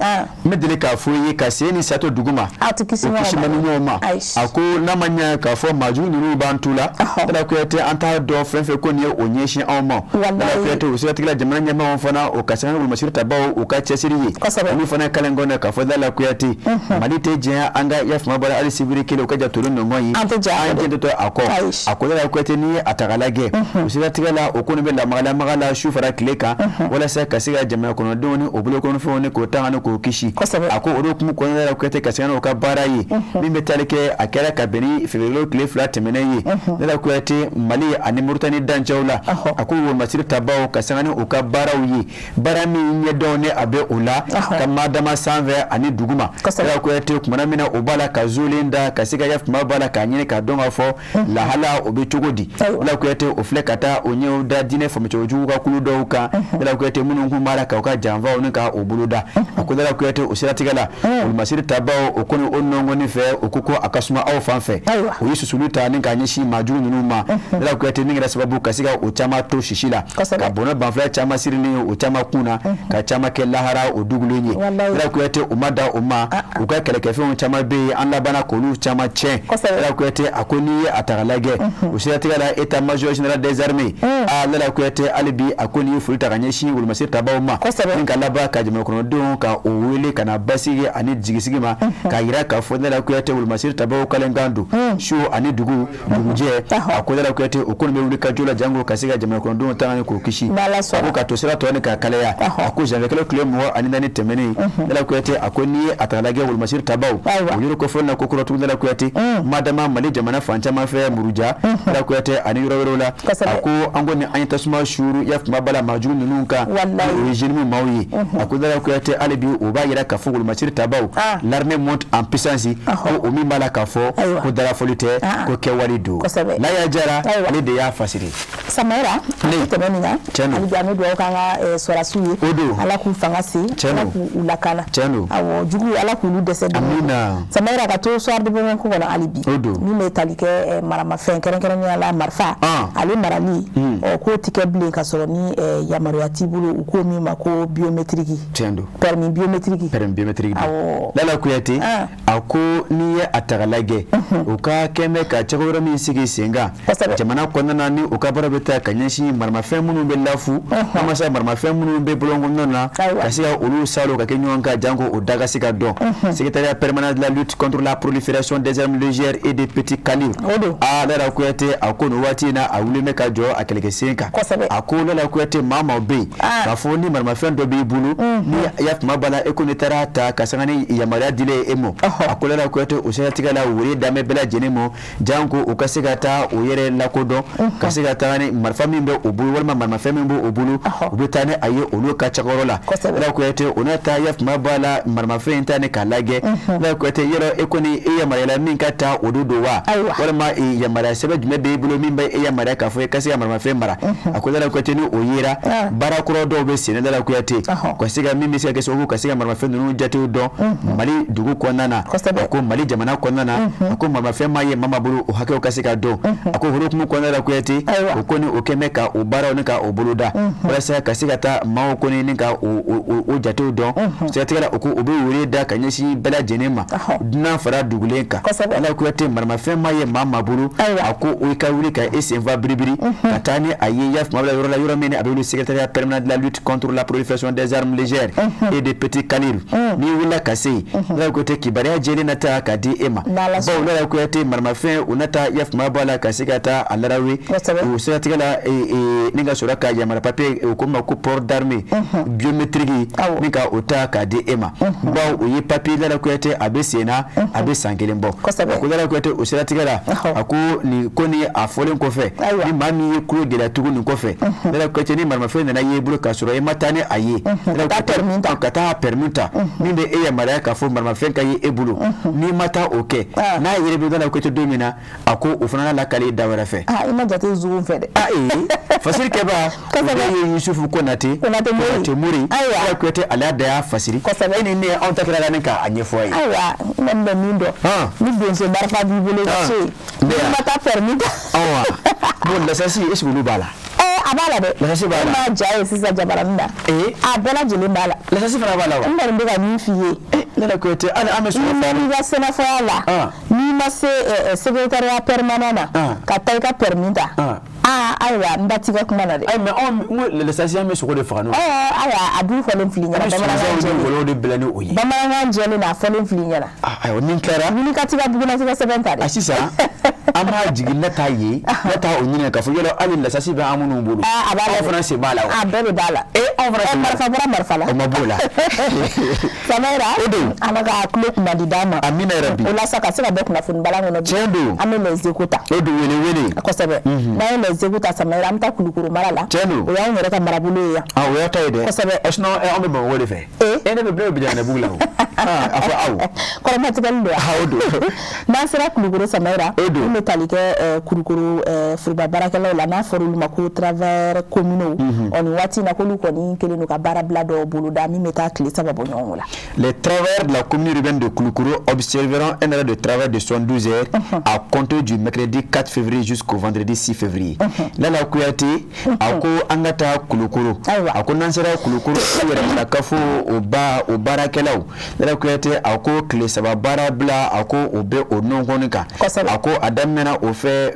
n bɛ deli k'a fɔ i ye ka sen ni sato dugu ma, aw tɛ kisi o kisi man di ɲɔgɔn ma. A ko n'a ma ɲɛ k'a fɔ maajugu ninnu b'an tu la, Lala Kuyate, an t'a dɔn fɛn fɛn ko nin ye o ɲɛsin anw ma. Lala Kuyate, o siratigɛ la, jamana ɲɛmaaw fana o ka sanga wolomasiri tabaw u ka cɛsiri ye, olu fana kalen kɔnɔ k'a fɔ Lala Kuyate, Mali tɛ diɲɛ an ka yafama bɔra hali sibiri kelen o ka jatolu nɔngɔn ye, an tɛ to a kɔ. A ko Lala Kuyate, n'i ye a ta k'a lajɛ, o siratigɛ la, o ko nin bɛ lamaga lamaga la su fara tile kan walasa ka se ka jamana kɔnɔdenw ni o bolokɔnɔfɛnw ni k'o tanga ni k'o kisi. A ko o de hukumu kɔnɔna la, Kuyate, ka sanga n'o ka baara ye min bɛ tali kɛ, a kɛra ka bɛn ni février tile 2 tɛmɛnen ye, Lala Kuyate, Mali ani Moritani dancɛw la. A ko wolomasiri tabaw ka sanga ni u ka baaraw ye, baara min ɲɛdɔn ni a bɛ o la ka madama sanfɛ ani duguma. Lala Kuyate, kumana min na o b'a la ka zolen da ka se ka yafama b'a la k'a ɲini k'a dɔn k'a fɔ lahala o bɛ cogo di. Lala Kuyate, o filɛ ka taa o ɲɛw da diinɛ faamucogo jugu ka kulu dɔw kan, Lala Kuyate, minnu kun b'a la k'u ka janfaw ni ka o bolo da. A ko Lala Kuyate, o siratigɛ la, wolomasiri tabaw o kɔni o nɔngɔnni fɛ, o ko a ka suma aw fan fɛ, o ye susuli ta ni k'a ɲɛsin maajugu ninnu ma. Lala Kuyate, min kɛra sababu ka se ka o caman to sisi la, ka bɔnɛ banfula caman sirilen o caman kun na, ka caman kɛ lahara o dugulen ye. Lala Kuyate, o ma da o ma, u ka kɛlɛkɛfɛnw caman bɛ yen, an labanna k'olu caman tiɲɛ. Lala Kuyate, a ko n'i ye a ta k'a lajɛ, o siratigɛ la, état major général des armées, a Lala Kuyate, hali bi a ko n'i ye foli ta ka ɲɛsin wolomasiri tabaw ma, ni ka laban ka jamana kɔnɔdenw ka o wele ka na basigi ani jigisigi ma, k'a yira k'a fɔ Lala Kuyate, wolomasiri tabaw kalen kan don su ani dugu dugujɛ. A ko Lala Kuyate, o kɔni bɛ wuli ka jɔ la jango janko ka se ka jamana kɔnɔdenw tanga ni k'o kisi. A ko ka to sira tɔ ni k'a kalaya. A ko janvier kalo tile 24 tɛmɛnen, Lala Kuyate, a ko n'i ye a ta k'a lajɛ wolomasiri tabaw o yɔrɔ kofɔlen na ko kura tuguni, Lala Kuyate, madama Mali jamana fan caman fɛ, muruja, Lala Kuyate, ani yɔrɔ wɛrɛw la. A ko an kɔni an ye tasuma suuru ya kuma bala maajugu ninnu kan, o ye JNIM maaw ye. A ko Lala Kuyate, hali bi o b'a yira k'a fɔ wolomasiri tabaw, l'armée monte en puissance. Ko o min b'a la k'a fɔ ko darafɔli tɛ, ko kɛwale don. Laya Jara, ale de y'a fasiri. Samayira, an tɛmɛ nin kan. Hali bi an bɛ dugawu k'an ka sɔrɔdasiw ye. O don. Ala k'u fanga se, Ala k'u lakana. Tiɲɛ don. Awɔ, jugu, Ala k'olu dɛsɛ. Amina. Samayira, ka to Soir de Bamako kɔnɔ hali bi. O don. Min bɛ tali kɛ maramafɛn, kɛrɛnkɛrɛnnenya la marifa, ale marali, ɔ k'o tɛ kɛ bilen ka sɔrɔ ni yamaruya t'i bolo, u k'o min ma ko biométrique. Tiɲɛ don. Permis biométrique. Permis biométrique. Awɔ. Lala Kuyate, a ko n'i ye a ta k'a lajɛ, u ka kɛn bɛ ka cakɛyɔrɔ min sigi sen kan jamana kɔnɔna na, ni u ka baara bɛ taa ka ɲɛsin maramafɛn minnu bɛ lafu, an ma se maramafɛn minnu bɛ bɔlɔn kɔnɔna na, ka se ka olu salo ka kɛ ɲɔgɔn kan, janko o da ka se ka dɔn. Secrétariat permanent de la lutte contre la prolifération des armes légères et des petits calibres. Aa, Lala Kuyate, a ko nin waati in na, a wulilen bɛ ka jɔ a kɛlɛkɛsen kan. A ko Lala Kuyate, maa maaw bɛ yen k'a fɔ ni maramafɛn dɔ b'i bolo, ni ya tuma b'a la, e ko ne taara ta ka sanga ni yamaruya dilen e ma, a ko Lala Kuyate, o siratigɛ la, wele danbɛ bɛɛ lajɛlen ma, janko u ka se ka taa o yɛrɛ lakodɔn, ka se ka taa ni marifa min bɛ o bolo walima maramafɛn min b'o bolo, u bɛ taa ni a ye olu ka cakɛyɔrɔ la. Lala Kuyate, o n'a ta ya tuma b'a la, maramafɛn in ta ni k'a lajɛ, Lala Kuyate, yɔrɔ e kɔni e yamaruyala min ka taa, o de don wa, walima yamaruya sɛbɛn jumɛn b'e bolo min bɛ e yamaruya k'a fɔ i ka se ka maramafɛn mara? A ko Lala Kuyate, ni o yera, baara kura dɔw bɛ sen na, Lala Kuyate, ka se ka min bɛ se ka kɛ sababu ka se ka maramafɛn ninnu jatew dɔn Mali dugu kɔnɔna na. A ko Mali jamana kɔnɔna na, a ko maramafɛn ma ye maa maa bolo, o hakɛw ka se ka dɔn. A ko hukumu kɔnɔna la, Kuyate, o kɔni o kɛn bɛ ka o baaraw ni ka o boloda walasa ka se ka taa maaw kɔni ni ka o jatew dɔn. Siratigɛ la, o ko o bɛ wele da ka ɲɛsin bɛɛ lajɛlen ma, dunan fara dugulen kan. Ala Kuyate, maramafɛn ma ye maa maa bolo, a ko o ka wuli ka e senfa biribiri ka taa ni a ye ya tuma bila yɔrɔ la, yɔrɔ min a bɛ wele Secrétariat permanent de la lutte contre la prolifération des armes légères et des petits calibres. N'i wulila ka se yen, Lala Kuyate, kibaruya jɛlen na taa ka di e ma, bawo Lala Kuyate, maramafɛn o na taa ya tuma b'a la ka se ka taa a larawe. O siratigɛ la, ni ka sɔrɔ ka yamaruya papier, o ko ma ko port d'arme biométrique, ni ka o ta k'a di e ma, bawo o ye papier, Lala Kuyate, a bɛ sen na, a bɛ san 1 bɔ. A ko Lala Kuyate, o siratigɛ la, a ko nin ko ni a fɔlen kɔfɛ, ni maa min ye kulo gɛlɛya tugun nin kɔfɛ, Lala Kuyate, ni maramafɛn nana ye i bolo k'a sɔrɔ e ma taa ni a ye ka taa permis ta min bɛ e yamaruya k'a fɔ maramafɛn ka ye e bolo, n'i ma taa o kɛ, n'a yɛrɛ bɛ Lala Kuyate don min na, a ko o fana lakale da wɛrɛ fɛ. I ma jate zogo fɛ dɛ. Fasiri kɛba, o de ye Yusufu Konate, Konate Mori. Lala Kuyate, ale da y'a fasiri. E ni ne, anw ta kɛra ni k'a ɲɛfɔ a ye. Ayiwa, n kɔni bɛ min dɔn, ni donso marifa b'i bolo i ka so yen, n'i ma taa permis ta. Awa, bon, lasasi, est ce que olu b'a la? A b'a la dɛ. Lasasi b'a la. E m'a ja ye sisan jabaranin na. A bɛɛ lajɛlen b'a la. Lasasi fana b'a la wa? N kɔni bɛ ka min f'i ye. Lala Kuyate, hali an bɛ sɔrɔ. N'i mɛn'i ka sɛnɛfɔya la, n'i ma se secrétariat permanent na, ka taa i ka permis ta. Aa, ayiwa, n da t'i ka kuma na dɛ. Ayi, mais anw n ko lasasi, an bɛ sogo de faga n'o ye. Ayiwa, a dun fɔlen fil'i ɲɛna. An bɛ sonsanw ni ngɔlɔw de bila ni o ye. Bamanankan jɛlen na, a fɔlen fil'i ɲɛna. Ayiwa, ni n tilara. Wuli ka t'i ka bugunatigɛ sɛbɛn ta dɛ. A sisan an b'a jigin, ne t'a ye, ne t'a o ɲininka k'a fɔ yɔrɔ hali lasasi bɛ an minnu bolo. A b'a la. Anw fana sen b'a la wa? A bɛɛ de b'a la. Anw fana sen b'a la. Marifa bɔra marifa la. O ma b'o la. Samayira. O don. Ala ka tulo kunnadi d'an ma. Amina yarabi. O la sa, ka se ka bɔ kunnafoni balan kɔnɔ bi. Tiɲɛ don. An bɛ Les Échos ta. O don, wele wele. Kosɛbɛ. N'an ye Les Échos ta, Samayira, an bɛ taa Kulukoro mara la. Tiɲɛ don. O y'anw yɛrɛ ka marabolo ye yan. O y'aw ta ye dɛ. Kosɛbɛ. Sinon anw bɛ Bamakɔ de fɛ. Ne bɛ bɛɛ bɛ Janɛbugu la o. A fɔ aw. Kɔrɔmatigɛli don. O don. N'an sera Kulukoro, Samayira. O don. Min bɛ tali kɛ Kulukoro foroba baarakɛlaw la, n'a fɔra olu ma ko travailleurs communaux. Ɔ nin waati in na, k'olu kɔni kɛlen don ka baarabila dɔw boloda min bɛ taa tile 3 bɔ ɲɔgɔn la. Les travailleurs de la commune urbaine de Koulikoro observeront un arrêt de travail de 72 heures à compter du mercredi 4 février jusqu'au vendredi 6 février. Lala Kuyate, a ko an ka taa Kulukoro. A ko n'an sera Kulukoro, yɛrɛmarakafo o ba o baarakɛlaw, Lala Lala Kuyate, a ko tile 3 baara bila, a ko o bɛ o nɔnkɔni kan. A ko a daminɛna o fɛ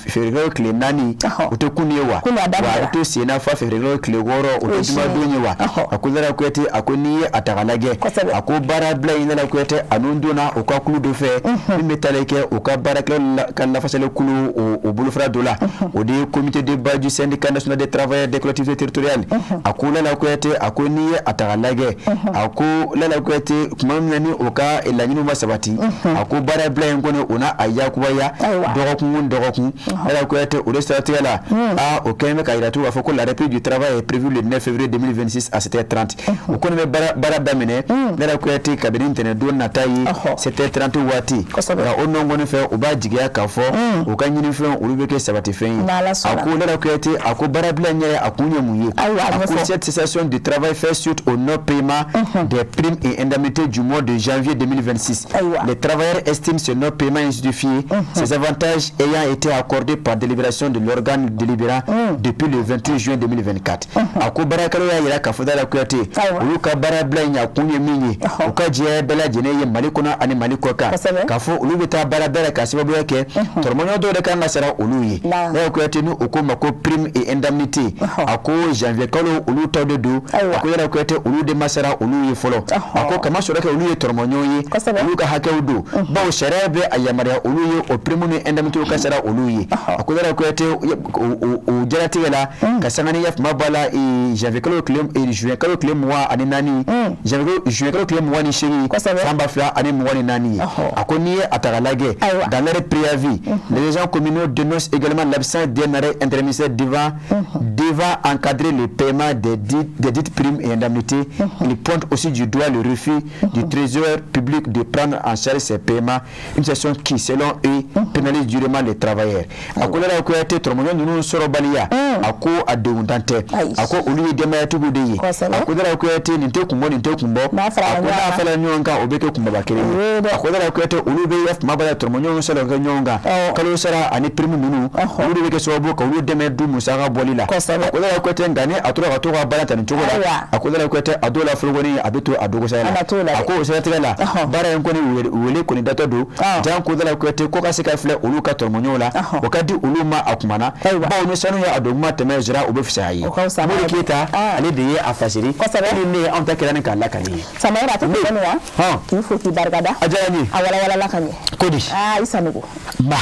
février tile 4, o tɛ kunun ye wa, wa a bɛ to sen na fo février tile 6, o tɛ jumadon ye wa. A ko Lala Kuyate, a ko n'i ye a ta k'a lajɛ, a ko baara bila in, Lala Kuyate, a nun donna u ka kulu dɔ fɛ min bɛ taali kɛ u ka baarakɛlaw ka lafasali kulu o bolofara dɔ la, o de ye comité de base du syndicat national des travailleurs des collectivités territoriales. A ko Lala Kuyate, a ko n'i ye a ta k'a lajɛ, a ko Lala Kuyate, tuma min na ni o ka laɲiniw ma sabati, a ko baara bila in kɔni o na a yakubaya dɔgɔkun o dɔgɔkun. Lala Kuyate, o de siratigɛ la, aa o kɛlen bɛ k'a jira tugun k'a fɔ ko la reprise du travail est prévue le 9 février 2026 à 7h30. O kɔni bɛ baara daminɛ, Lala Kuyate, kabini ntɛnɛndon nata ye 7h30 waati. Nka o nɔ kɔni fɛ, u b'a jigiya k'a fɔ u ka ɲinifɛnw olu bɛ kɛ sabatifɛn ye. A ko Lala Kuyate, a ko baara bila in yɛrɛ a kun ye mun ye? A ko cette cessation de travail fait suite au non-paiement des primes et indemnités du mois de janvier 2026. Les travailleurs estiment ce non-paiement injustifié, ces avantages ayant été accordés par délibération de l'organe délibérant depuis le 28 juin 2024. A ko baarakɛlaw y'a jira k'a fɔ Lala Kuyate, olu ka baara bila in a kun ye min ye, u ka jɛ bɛɛ lajɛlen ye Mali kɔnɔ ani Mali kɔ kan, k'a fɔ olu bɛ taa baara da la k'a sababuya kɛ tɔrɔmɔɲɔ dɔw de kan ka sara olu ye. Lala Kuyate, ni o ko ma ko prime et indemnité, a ko janvier kalo olu taw de don. A ko Lala Kuyate, olu de ma sara olu ye fɔlɔ. A ko kama sɔrɔ kɛ olu ye tɔrɔmɔɲɔgɔn ye, olu ka hakɛw don, bawo sariya bɛ a yamaruya olu ye o prime ni indemnité ka sara olu ye. A ko Lala Kuyate, o jaratigɛ la ka sanga ni yafama b'a la, janvier kalo tile, juin kalo tile 24, janvier, juin kalo tile 28 san 2024 ye. A ko n'i ye a ta k'a lajɛ, dans leur préavis, les agents communaux dénoncent également l'absence d'un arrêt interministériel devant encadrer le paiement des dites primes et indemnités. Ils pointent aussi du doigt le refus du Trésor public de prendre en charge ces paiements, une situation qui, selon eux, pénalise durement les travailleurs. A ko Lala Kuyate, tɔrɔmɔɲɔ ninnu sɔrɔbaliya, a ko a deguntan tɛ, a ko olu ye denbayatigiw de ye. A ko Lala Kuyate, nin tɛ kun bɔ, nin tɛ kun bɔ, a ko n'a fɔra ɲɔgɔn kan, o bɛ kɛ kunbaba kelen ye. A ko Lala Kuyate, olu bɛ yafama b'a la tɔrɔmɔɲɔgɔnw sɔrɔ kɛ ɲɔgɔn kan, kalo sara ani prime ninnu, olu de bɛ kɛ sababu ka olu dɛmɛ du musaka bɔli la. A ko Lala Kuyate, nka ni a tora ka to ka baara ta nin cogo la, a ko Lala Kuyate, a dɔw la forokɔni a bɛ to a dogosaya la. A ko o siratigɛ la, baara in kɔni wele kɔni datɔ don jan ko Lala Kuyate ko ka se ka filɛ olu ka tɔrɔmɔɲɔgɔnw la, o ka di olu ma a kuma na, bawo ni sanu ye a don kuma tɛmɛ zira, o bɛ fisaya ye. Mori Keyita, ale de ye a fasiri ni ne ye, anw ta kɛra ni k'a lakali ye. Samayira, a tɛ tɛmɛ wa, k'i fo k'i barikada. A diyara n ye. A walawalala ka ɲɛ. Ko di? Aa, i Sanogo. Ba.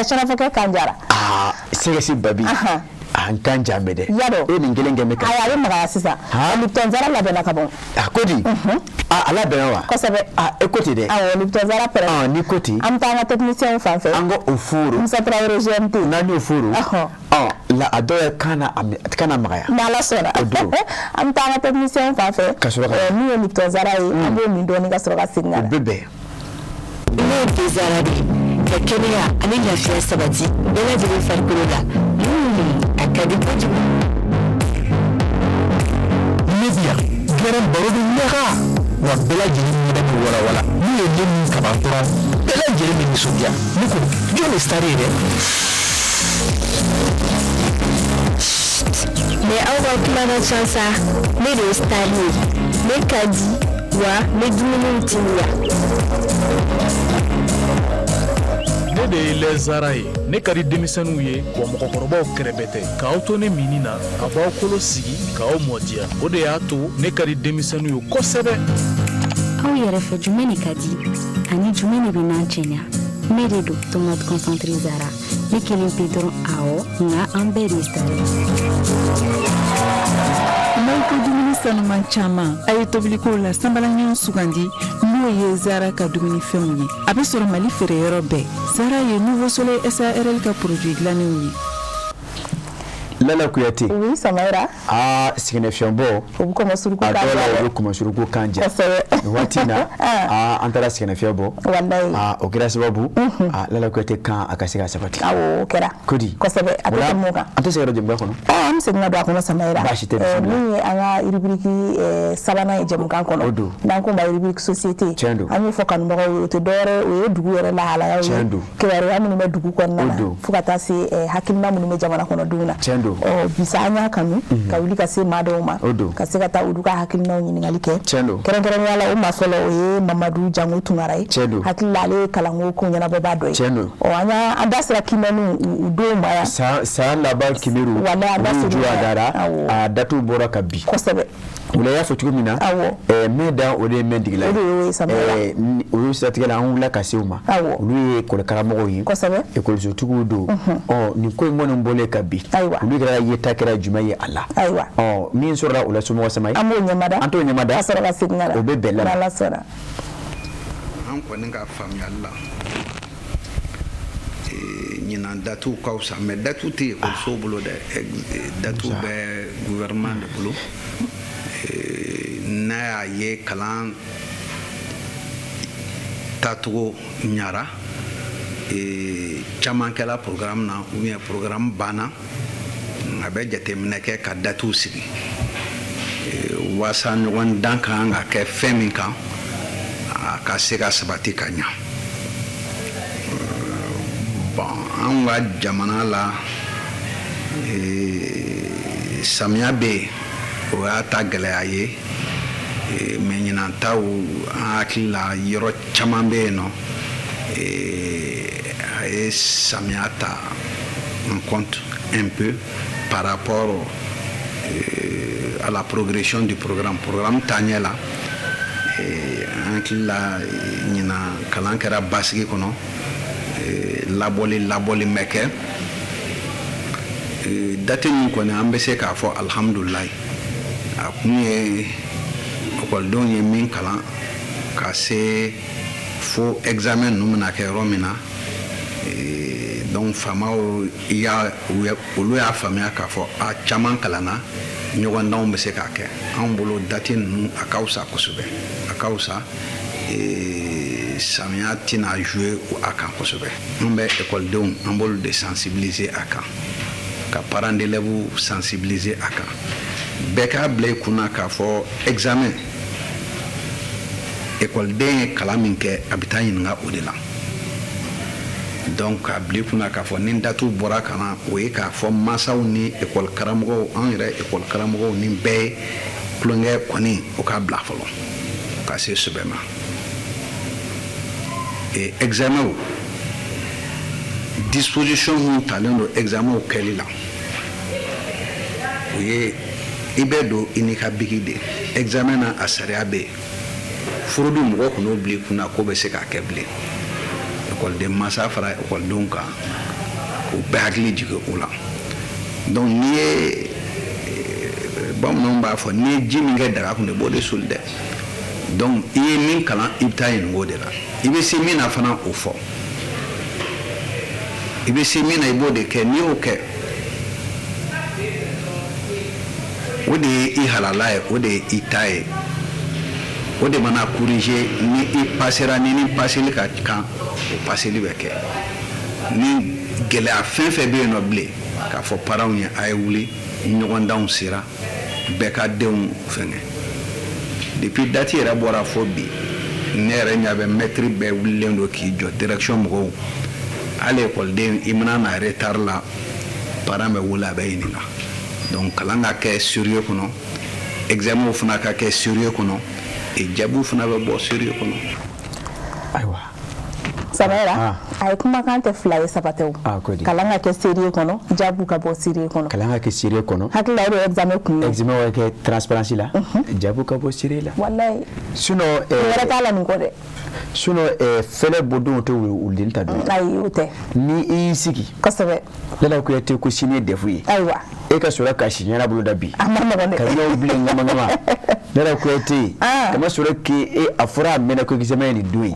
Sɔrɔfɔkɛ kan jara. Aa, sɛgɛsi babi. An kan jan bɛ dɛ. Yadɔ. E nin kelen kɛ bɛ kan. Ayi, a bɛ magaya sisan. Lipton Zara labɛnna ka ban. A ko di? A a labɛnna wa? Kosɛbɛ. A e ko ten dɛ. Awɔ, Lipton Zara pɛrɛ. Ɔ, n'i ko ten. An bɛ taa an ka technicien fan fɛ. An ka o foro. Musa Tarawele GMT. N'an y'o foro. Ɔ la, a dɔw yɛrɛ kan na, a kan na magaya. N'Ala sɔnna. O don. An bɛ taa an ka technicien fan fɛ. Ka sɔrɔ ka. Min ye Lipton Zara ye, an b'o min dɔɔnin ka sɔrɔ ka segin ka na. O bɛ bɛn. Ne ye Zara de ka kɛnɛya ani lafiya sabati bɛɛ lajɛlen farikolo la. A ka di kojugu. Ne bi yan gɛrɛ, baro bɛ ɲaga wa, bɛɛ lajɛlen ɲɛda bɛ walawala. N'u ye ne min kaban dɔrɔn, bɛɛ lajɛlen bɛ nisɔndiya. Ne ko jɔn de star ye dɛ? Mais aw ka kuma ka ca sa, ne de ye star ye, ne ka di wa, n bɛ dumuniw timiya. Ne de ye lɛzara ye, ne ka di denmisɛnninw ye wa mɔgɔkɔrɔbaw kɛrɛbɛ tɛ. K'aw to ne minni na, a b'aw kolo sigi k'aw mɔdiya, o de y'a to ne ka di denmisɛnninw ye kosɛbɛ. Aw yɛrɛ fɛ, jumɛn de ka di ani jumɛn de bɛ n'an cɛɲa? Ne de don tomate concentré Zara, ne kelen pe dɔrɔn, awɔ, nka an bɛɛ de ye star ye. N'aw ko dumuni sanuman caman, a ye tobiliko la sanbalaɲɔgɔn sugandi, n'o ye Zara ka dumunifɛnw ye. A bɛ sɔrɔ Mali feereyɔrɔ bɛɛ. Zara ye Nouveau Soleil SARL ka produit dilannenw ye. Lala Kuyate. Oui, Samayira. Aa, sɛgɛnnafiɲɛbɔ. O bɛ kɔmɔ suruku kan. A dɔw la, o bɛ kɔmɔ suruku kan ja. Kosɛbɛ. Nin waati in na, aa, an taara sɛgɛnnafiɲɛ bɔ. Walayi. Aa, o kɛra sababu. Aa, Lala Kuyate kan a ka se ka sabati. Awɔ, o kɛra. Ko di? Kosɛbɛ, a tɛ tɛmɛ o kan. An tɛ segin ka don jɛmukan kɔnɔ. Ɔ, an bɛ segin ka don a kɔnɔ, Samayira. Baasi tɛ, bisimila. Min ye an ka rubrique sabanan ye jɛmukan kɔnɔ. O don. N'an ko ma rubrique société. Tiɲɛ don. An y'o fɔ kanubagaw ye, o tɛ dɔwɛrɛ ye, o ye dugu yɛrɛ lahalayaw ye. Tiɲɛ don. Kibaruya minnu bɛ dugu kɔnɔna na. O don. Fo ka taa se hakilina minnu bɛ jamana kɔnɔdenw na. Tiɲɛ don. Ɔ bi sa an y'a kanu ka wuli ka se maa dɔw ma, ka se ka taa olu ka hakilinaw ɲininkali kɛ. Kɛrɛnkɛrɛnnenya la, o maa fɔlɔ, o ye Mamadu Jango Tunkara ye. Hakili la, ale ye kalanko ko ɲɛnabɔbaa dɔ ye. Ɔ an y'an da sera kiimɛniw u denw ma yan. San laban kiimɛniw, walayi, an da olu ser'u ma yan. Dara a datiw bɔra ka bi. O la, i y'a fɔ cogo min na, min dan, o de ye mɛn digila. O de y'o ye, Samayɛla. Olu siratigɛ la, an wulila ka se u ma. Olu ye ekɔli karamɔgɔw ye, ekɔlisotigiw don. Ɔ nin ko in kɔni bɔlen ka bi, olu kɛra yeta kɛra jumɛn ye a la? Ɔ min sɔrɔla o la, somɔgɔ sama ye. An b'o ɲɛmada. An t'o ɲɛmada. Ka sɔrɔ ka segin ka na. O bɛ bɛn la. N'Ala sɔnna. An kɔni ka faamuyali la, ɲinan datiw ka fisa, mais datiw tɛ ekɔlisow bolo dɛ, datiw bɛ gouvernement de bolo. N'a y'a ye kalan taacogo ɲara, caman kɛla programme na ou bien programme banna, a bɛ jateminɛ kɛ ka datiw sigi waasa ɲɔgɔn dan ka kan ka kɛ fɛn min kan, a ka se ka sabati ka ɲa. Bon, anw ka jamana la, samiya bɛ yen, o y'a ta gɛlɛya ye, mais ɲinan taw, an hakili la, yɔrɔ caman bɛ yen nɔ, a ye samiya ta en compte un peu par rapport à la progression du programme. Programme taaɲɛ la, an hakili la, ɲinan kalan kɛra basigi kɔnɔ, labɔli bɛ kɛ date min kɔni, an bɛ se k'a fɔ alihamudulilayi. A kun ye ekɔlidenw ye min kalan ka se fo examen ninnu bɛna kɛ yɔrɔ min na, donc faamaw y'a olu y'a faamuya k'a fɔ a caman kalanna, ɲɔgɔndanw bɛ se k'a kɛ. Anw bolo, date ninnu a ka fisa kosɛbɛ, a ka fisa, samiya tɛna jouer a kan kosɛbɛ. An bɛ ekɔlidenw, an b'olu de sensibiliser a kan, ka parents d'élèves sensibiliser a kan. Bɛɛ k'a bila i kunna k'a fɔ examen, ekɔliden ye kalan min kɛ, a bɛ taa ɲininka o de la. Donc k'a bila i kunna k'a fɔ ni datiw bɔra ka na, o ye k'a fɔ mansaw ni ekɔli karamɔgɔw, an yɛrɛ ekɔli karamɔgɔw ni bɛɛ ye, tulonkɛ kɔni, o k'a bila fɔlɔ ka se sɛbɛ ma. Examen, disposition mun talen don examen kɛli la, o ye i bɛ don i n'i ka biki de examen na. A sariya bɛ yen. Furudu, mɔgɔ kun n'o bila i kunna ko bɛ se k'a kɛ bilen. Ekɔliden mansa fara ekɔlidenw kan, k'u bɛɛ hakili jigin o la. Donc n'i ye, bamananw b'a fɔ, n'i ye ji min kɛ daga kun, i b'o de soli dɛ. Donc i ye min kalan, i bɛ taa ɲininka o de la. I bɛ se min na fana, o fɔ. I bɛ se min na, i b'o de kɛ. N'i y'o kɛ, o de ye i halala ye, o de ye i ta ye. O de mana corriger, ni i pasera, ni paseli ka kan, o paseli bɛ kɛ. Ni gɛlɛya fɛn fɛn bɛ yen nɔ bilen, k'a fɔ parents ye, a ye wuli, ɲɔgɔndanw sera, bɛɛ ka denw fɛngɛ. Depuis date yɛrɛ bɔra fo bi, ne yɛrɛ ɲɛ bɛ maître bɛɛ wulilen don k'i jɔ, direction mɔgɔw, hali ekɔliden, i mana na retard la, parent bɛ wele, a bɛ ɲininka. Donc kalan ka kɛ sérieux kɔnɔ, examen fana ka kɛ sérieux kɔnɔ, et jaabiw fana bɛ bɔ sérieux kɔnɔ. Ayiwa. Samayɛla, a ye kumakan tɛ fila ye, saba tɛ o. Kalan ka kɛ sérieux kɔnɔ, jaabiw ka bɔ sérieux kɔnɔ. Kalan ka kɛ sérieux kɔnɔ. Hakili la, o de ye examen kun ye. Examen ka kɛ transparence la, jaabiw ka bɔ sérieux la. Walayi. Sinon wɛrɛ t'a la nin kɔ dɛ. Sinon fɛlɛ bɔdenw tɛ wuluden ta don. Ayi, o tɛ. Ni i y'i sigi. Lala Kuyate ko sini ye DEF ye. E ka sɔrɔ ka si ɲɛna bolo da bi. A ma nɔgɔn dɛ. Ka ɲɛw bilen ŋama ŋama. Lala Kuyate. Kama sɔrɔ k'e a fɔra a mɛnna ko examen ye nin don ye.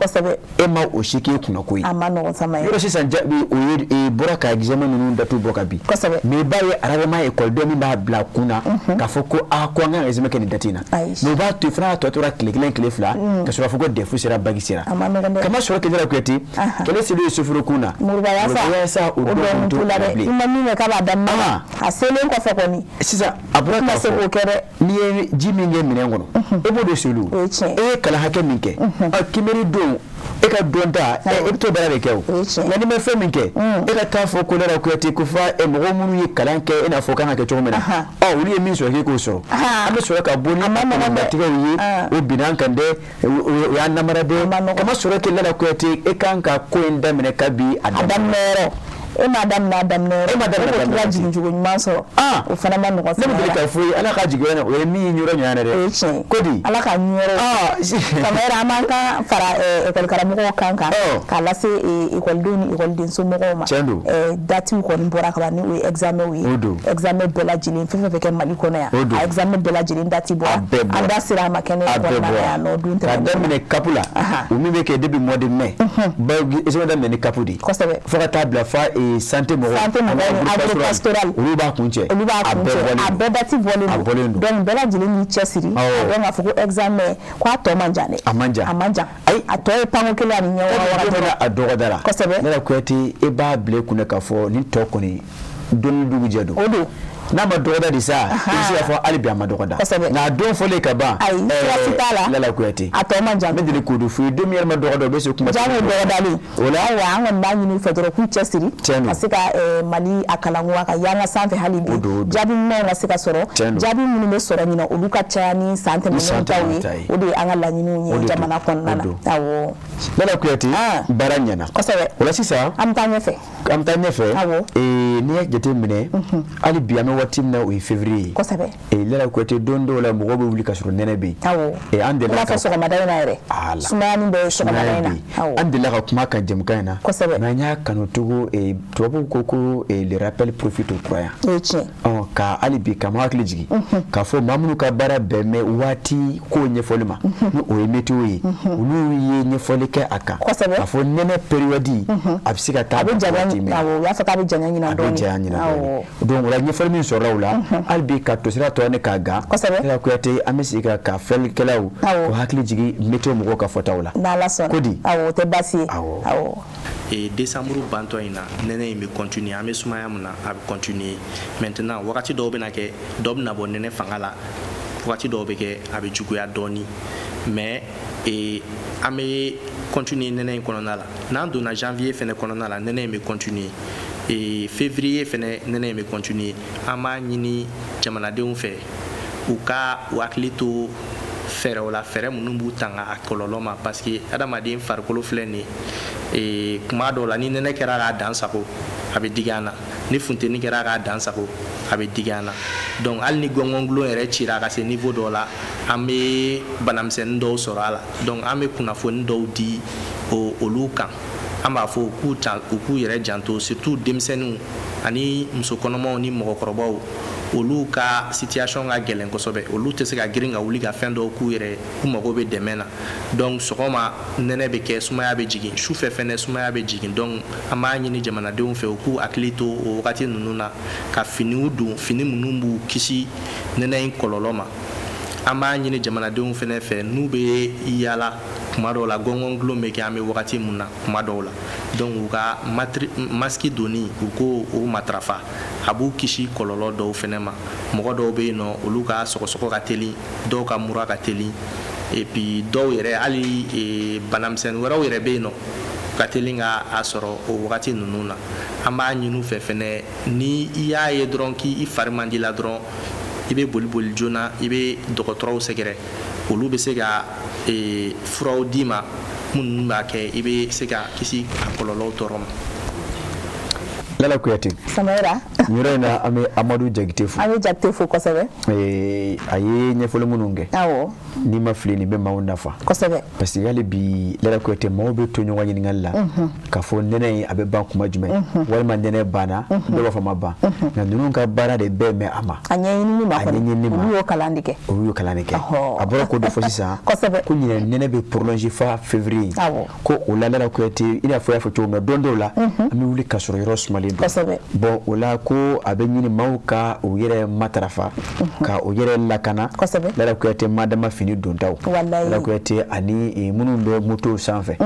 E ma o si k'e kunna ko ye. A ma nɔgɔn, sama ye. Yɔrɔ sisan, jaabi o ye bɔra ka examen ninnu datu bɔ ka bi. Mais i b'a ye rarement ekɔliden min b'a bila a kun na k'a fɔ ko aa, ko an kan ka examen kɛ nin date in na. Mais o b'a to yen fana, a tɔ tora tile kelen, tile fila, ka sɔrɔ k'a fɔ ko DEF sera, bac sera. A ma nɔgɔn dɛ. Kama sɔrɔ kɛ Lala Kuyate, kɛlɛ selen ye soforo kun na. Muruba yasa, o dɔn t'o la dɛ. I ma min kɛ k'a b'a daminɛ. A selen kɔfɛ kɔni. Sisan a bɔra k'a se k'o kɛ dɛ. N'i ye ji min kɛ minɛn kɔnɔ, e b'o de soli o. O ye tiɲɛ ye. E ye kalan hakɛ min kɛ, ɔ kimɛri don. E ka dɔnta, e bɛ t'o baara de kɛ o. Nka n'i ma fɛn min kɛ, e ka taa fɔ ko Lala Kuyate ko fa mɔgɔ minnu ye kalan kɛ i n'a fɔ kan ka kɛ cogo min na, ɔ olu ye min sɔrɔ k'e k'o sɔrɔ. An bɛ sɔrɔ ka bɔ ni kɔnɔbatigɛw ye, o binna an kan dɛ, o y'an namara dɛ. Kama sɔrɔ kɛ Lala Kuyate, e kan ka ko in daminɛ kabi a daminɛ yɔrɔ. E m'a daminɛ a daminɛ yɔrɔ. E m'a daminɛ a daminɛ. E ko k'i ka jigin cogo ɲuman sɔrɔ. O fana ma nɔgɔn. Ne bɛ deli k'a fɔ i ye, Ala ka jigin o ye min ye yɔrɔ ɲɔgɔn na dɛ. O ye tiɲɛ ye. Ko di? Ala ka ɲɛyɔrɔ. Samara, an b'an kan fara ekɔli karamɔgɔw kan kan. K'a lase ekɔlidenw ni ekɔliden somɔgɔw ma. Tiɲɛ don. Datiw kɔni bɔra ka ban, ni o ye examen ye. O don. Examen bɛɛ lajɛlen, fɛn fɛn bɛ kɛ Mali kɔnɔ yan. O don. A examen bɛɛ lajɛlen dati bɔra. A bɛɛ bɔra. An da sera a ma kɛnɛ kɔnɔna na yan nɔ don tɛmɛnen. K'a daminɛ CAP la. O min bɛ kɛ depuis mois de mai. Bawo examen daminɛ ni CAP de ye. Kosɛbɛ. Fo ka taa bila fa santé mɔgɔw. Santé mɔgɔw ni agro-pastoral. Olu b'a kun cɛ. Olu b'a kun cɛ. A bɛɛ dati bɔlen don. A bɔlen don. Donc bɛɛ lajɛlen y'i cɛsiri. A dɔn k'a fɔ ko examen ko a tɔ man jan dɛ. A man jan. A man jan. Ayi, a tɔ ye panko kelen ani ɲɛ wɔɔrɔ dɔrɔn. A dɔgɔdara. Kosɛbɛ. Lala Kuyate, e b'a bila i kunna k'a fɔ nin tɔ kɔni don ni dugu jɛ don. O don. N'a ma dɔgɔda de sa, i bɛ se k'a fɔ hali bi a ma dɔgɔda. Kosɛbɛ. Nka a don fɔlen ka ban. Ayi, sira si t'a la. Lala Kuyate. A tɔ man jan. N bɛ deli k'o de f'i ye, don min yɛrɛ ma dɔgɔda, o bɛ se kuma. Jango dɔgɔdalen. O la. Ayiwa, an kɔni b'a ɲini u fɛ dɔrɔn k'u cɛsiri. Tiɲɛ don. Ka se ka Mali a kalanko a ka yanga sanfɛ hali bi. O don, o don. Jaabi ɲumanw ka se ka sɔrɔ. Tiɲɛ don. Jaabi minnu bɛ sɔrɔ ɲinan, olu ka caya ni san tɛmɛnenw taw ye. O de ye an ka laɲiniw ye jamana kɔnɔna na. Awɔ. Lala Kuyate, baara ɲɛna. Kosɛbɛ. O la sisan. An bɛ taa ɲɛfɛ. An bɛ taa ɲɛfɛ. Awɔ. N'i y'a jateminɛ, hali bi an bɛ waati min na, o ye février ye. Kosɛbɛ. Lala Kuyate, don dɔw la mɔgɔw bɛ wuli ka sɔrɔ nɛnɛ bɛ yen. Awɔ. An delila ka. I n'a fɔ sɔgɔmada in na yɛrɛ. Sumayani bɛ sɔgɔmada in na. Awɔ. An delila ka kuma kan jɛmukan in na. Kosɛbɛ. Nka n y'a kanu cogo, tubabuw ko le rappel profite aux croyants. O ye tiɲɛ. Ɔ ka hali bi ka hakili jigin. K'a fɔ maa minnu ka baara bɛn bɛ waati ko ɲɛfɔli ma. Ni o ye météo ye. Olu ye ɲɛfɔli kɛ a kan. Kosɛbɛ. K'a fɔ nɛnɛ période a bɛ se ka taa. A bɛ janya, awɔ, u y'a fɔ k'a bɛ janya ɲinan dɔɔnin. A bɛ janya ɲinan dɔɔnin. Donc o la ɲɛfɔli min sɔrɔla o la, hali bi ka tosira tɔ ne k'a gan. Kosɛbɛ. Lala Kuyate, an bɛ segin ka filɛlikɛlaw k'u hakili jigin météo mɔgɔw ka fɔtaw la. N'Ala sɔnna. Ko di? Awɔ, o tɛ baasi ye. Awɔ. Awɔ. Décembre bantɔ in na, nɛnɛ in bɛ continuer, an bɛ sumaya min na, a bɛ continuer. Maintenant, wagati dɔw bɛna kɛ, dɔ bɛna bɔ nɛnɛ fanga la, wagati dɔw bɛ kɛ a bɛ juguya dɔɔni, mais an bɛ continuer nɛnɛ in kɔnɔna la. N'an donna janvier fɛnɛ kɔnɔna la, nɛnɛ in bɛ continuer. Février fɛnɛ, nɛnɛ in bɛ continuer. An b'a ɲini jamanadenw fɛ u ka u hakili to fɛɛrɛw la, fɛɛrɛ minnu b'u tanga a kɔlɔlɔ ma, parce que adamaden farikolo filɛ nin ye, kuma dɔw la ni nɛnɛ kɛra k'a dan sago, a bɛ digi an na, ni funteni kɛra k'a dan sago, a bɛ digi an na. Donc hali ni gɔngɔngulon yɛrɛ cira ka se niveau dɔw la, an bɛ banamisɛnnin dɔw sɔrɔ a la. Donc an bɛ kunnafoni dɔw di olu kan. An b'a fɔ u k'u yɛrɛ janto, surtout denmisɛnninw ani musokɔnɔmaw ni mɔgɔkɔrɔbaw, olu ka situation ka gɛlɛn kosɛbɛ, olu tɛ se ka girin ka wuli ka fɛn dɔw k'u yɛrɛ, k'u mago bɛ dɛmɛ na. Donc sɔgɔma nɛnɛ bɛ kɛ, sumaya bɛ jigin, sufɛ fɛnɛ sumaya bɛ jigin. Donc an b'a ɲini jamanadenw fɛ u k'u hakili to o wagati ninnu na, ka finiw don, fini minnu b'u kisi nɛnɛ in kɔlɔlɔ ma. An b'a ɲini jamanadenw fɛnɛ fɛ, n'u bɛ yaala kuma dɔw la, gɔngɔngulon bɛ kɛ an bɛ wagati mun na kuma dɔw la, donc u ka masque donni, u k'o o matarafa, a b'u kisi kɔlɔlɔ dɔw fɛnɛ ma. Mɔgɔ dɔw bɛ yen nɔ, olu ka sɔgɔsɔgɔ ka teli, dɔw ka mura ka teli, et puis dɔw yɛrɛ hali banamisɛnnin wɛrɛw yɛrɛ bɛ yen nɔ ka teli ka a sɔrɔ o wagati ninnu na. An b'a ɲini u fɛ fɛnɛ, ni i y'a ye dɔrɔn k'i fari man di la dɔrɔn, i bɛ boli boli joona, i bɛ dɔgɔtɔrɔw sɛgɛrɛ, olu bɛ se ka furaw d'i ma minnu b'a kɛ i bɛ se ka kisi a kɔlɔlɔw tɔɔrɔ ma. Lala Kuyate. Samayira. Nin yɔrɔ in na, an bɛ Amadu Jakite fo. An bɛ Jakite fo kosɛbɛ. A ye ɲɛfɔli minnu kɛ. Awɔ. N'i ma fili, nin bɛ maaw nafa. Kosɛbɛ. Parce que hali bi Lala Kuyate, maaw bɛ to ɲɔgɔn ɲininkali la. K'a fɔ nɛnɛ in a bɛ ban kuma jumɛn? Walima nɛnɛ banna, dɔw b'a fɔ a ma ban. Nka ninnu ka baara de bɛɛ mɛn a ma. A ɲɛɲinini ma kɔni. A ɲɛɲinini ma. Olu y'o kalan de kɛ. Olu y'o kalan de kɛ. A bɔra k'o de fɔ sisan. Kosɛbɛ. Ko ɲinɛ nɛnɛ bɛ prolonger fa février. Awɔ. Ko o la Lala Kuyate, i n'a fɔ i y'a fɔ cogo min na, don dɔw la, an bɛ wuli ka sɔrɔ yɔrɔ sumalen kɔrɔlen don. Bon, o la ko a bɛ ɲini maaw ka u yɛrɛ matarafa, ka u yɛrɛ lakana. Lala Kuyate, madama fini dontaw, Lala Kuyate, ani minnu bɛ motow sanfɛ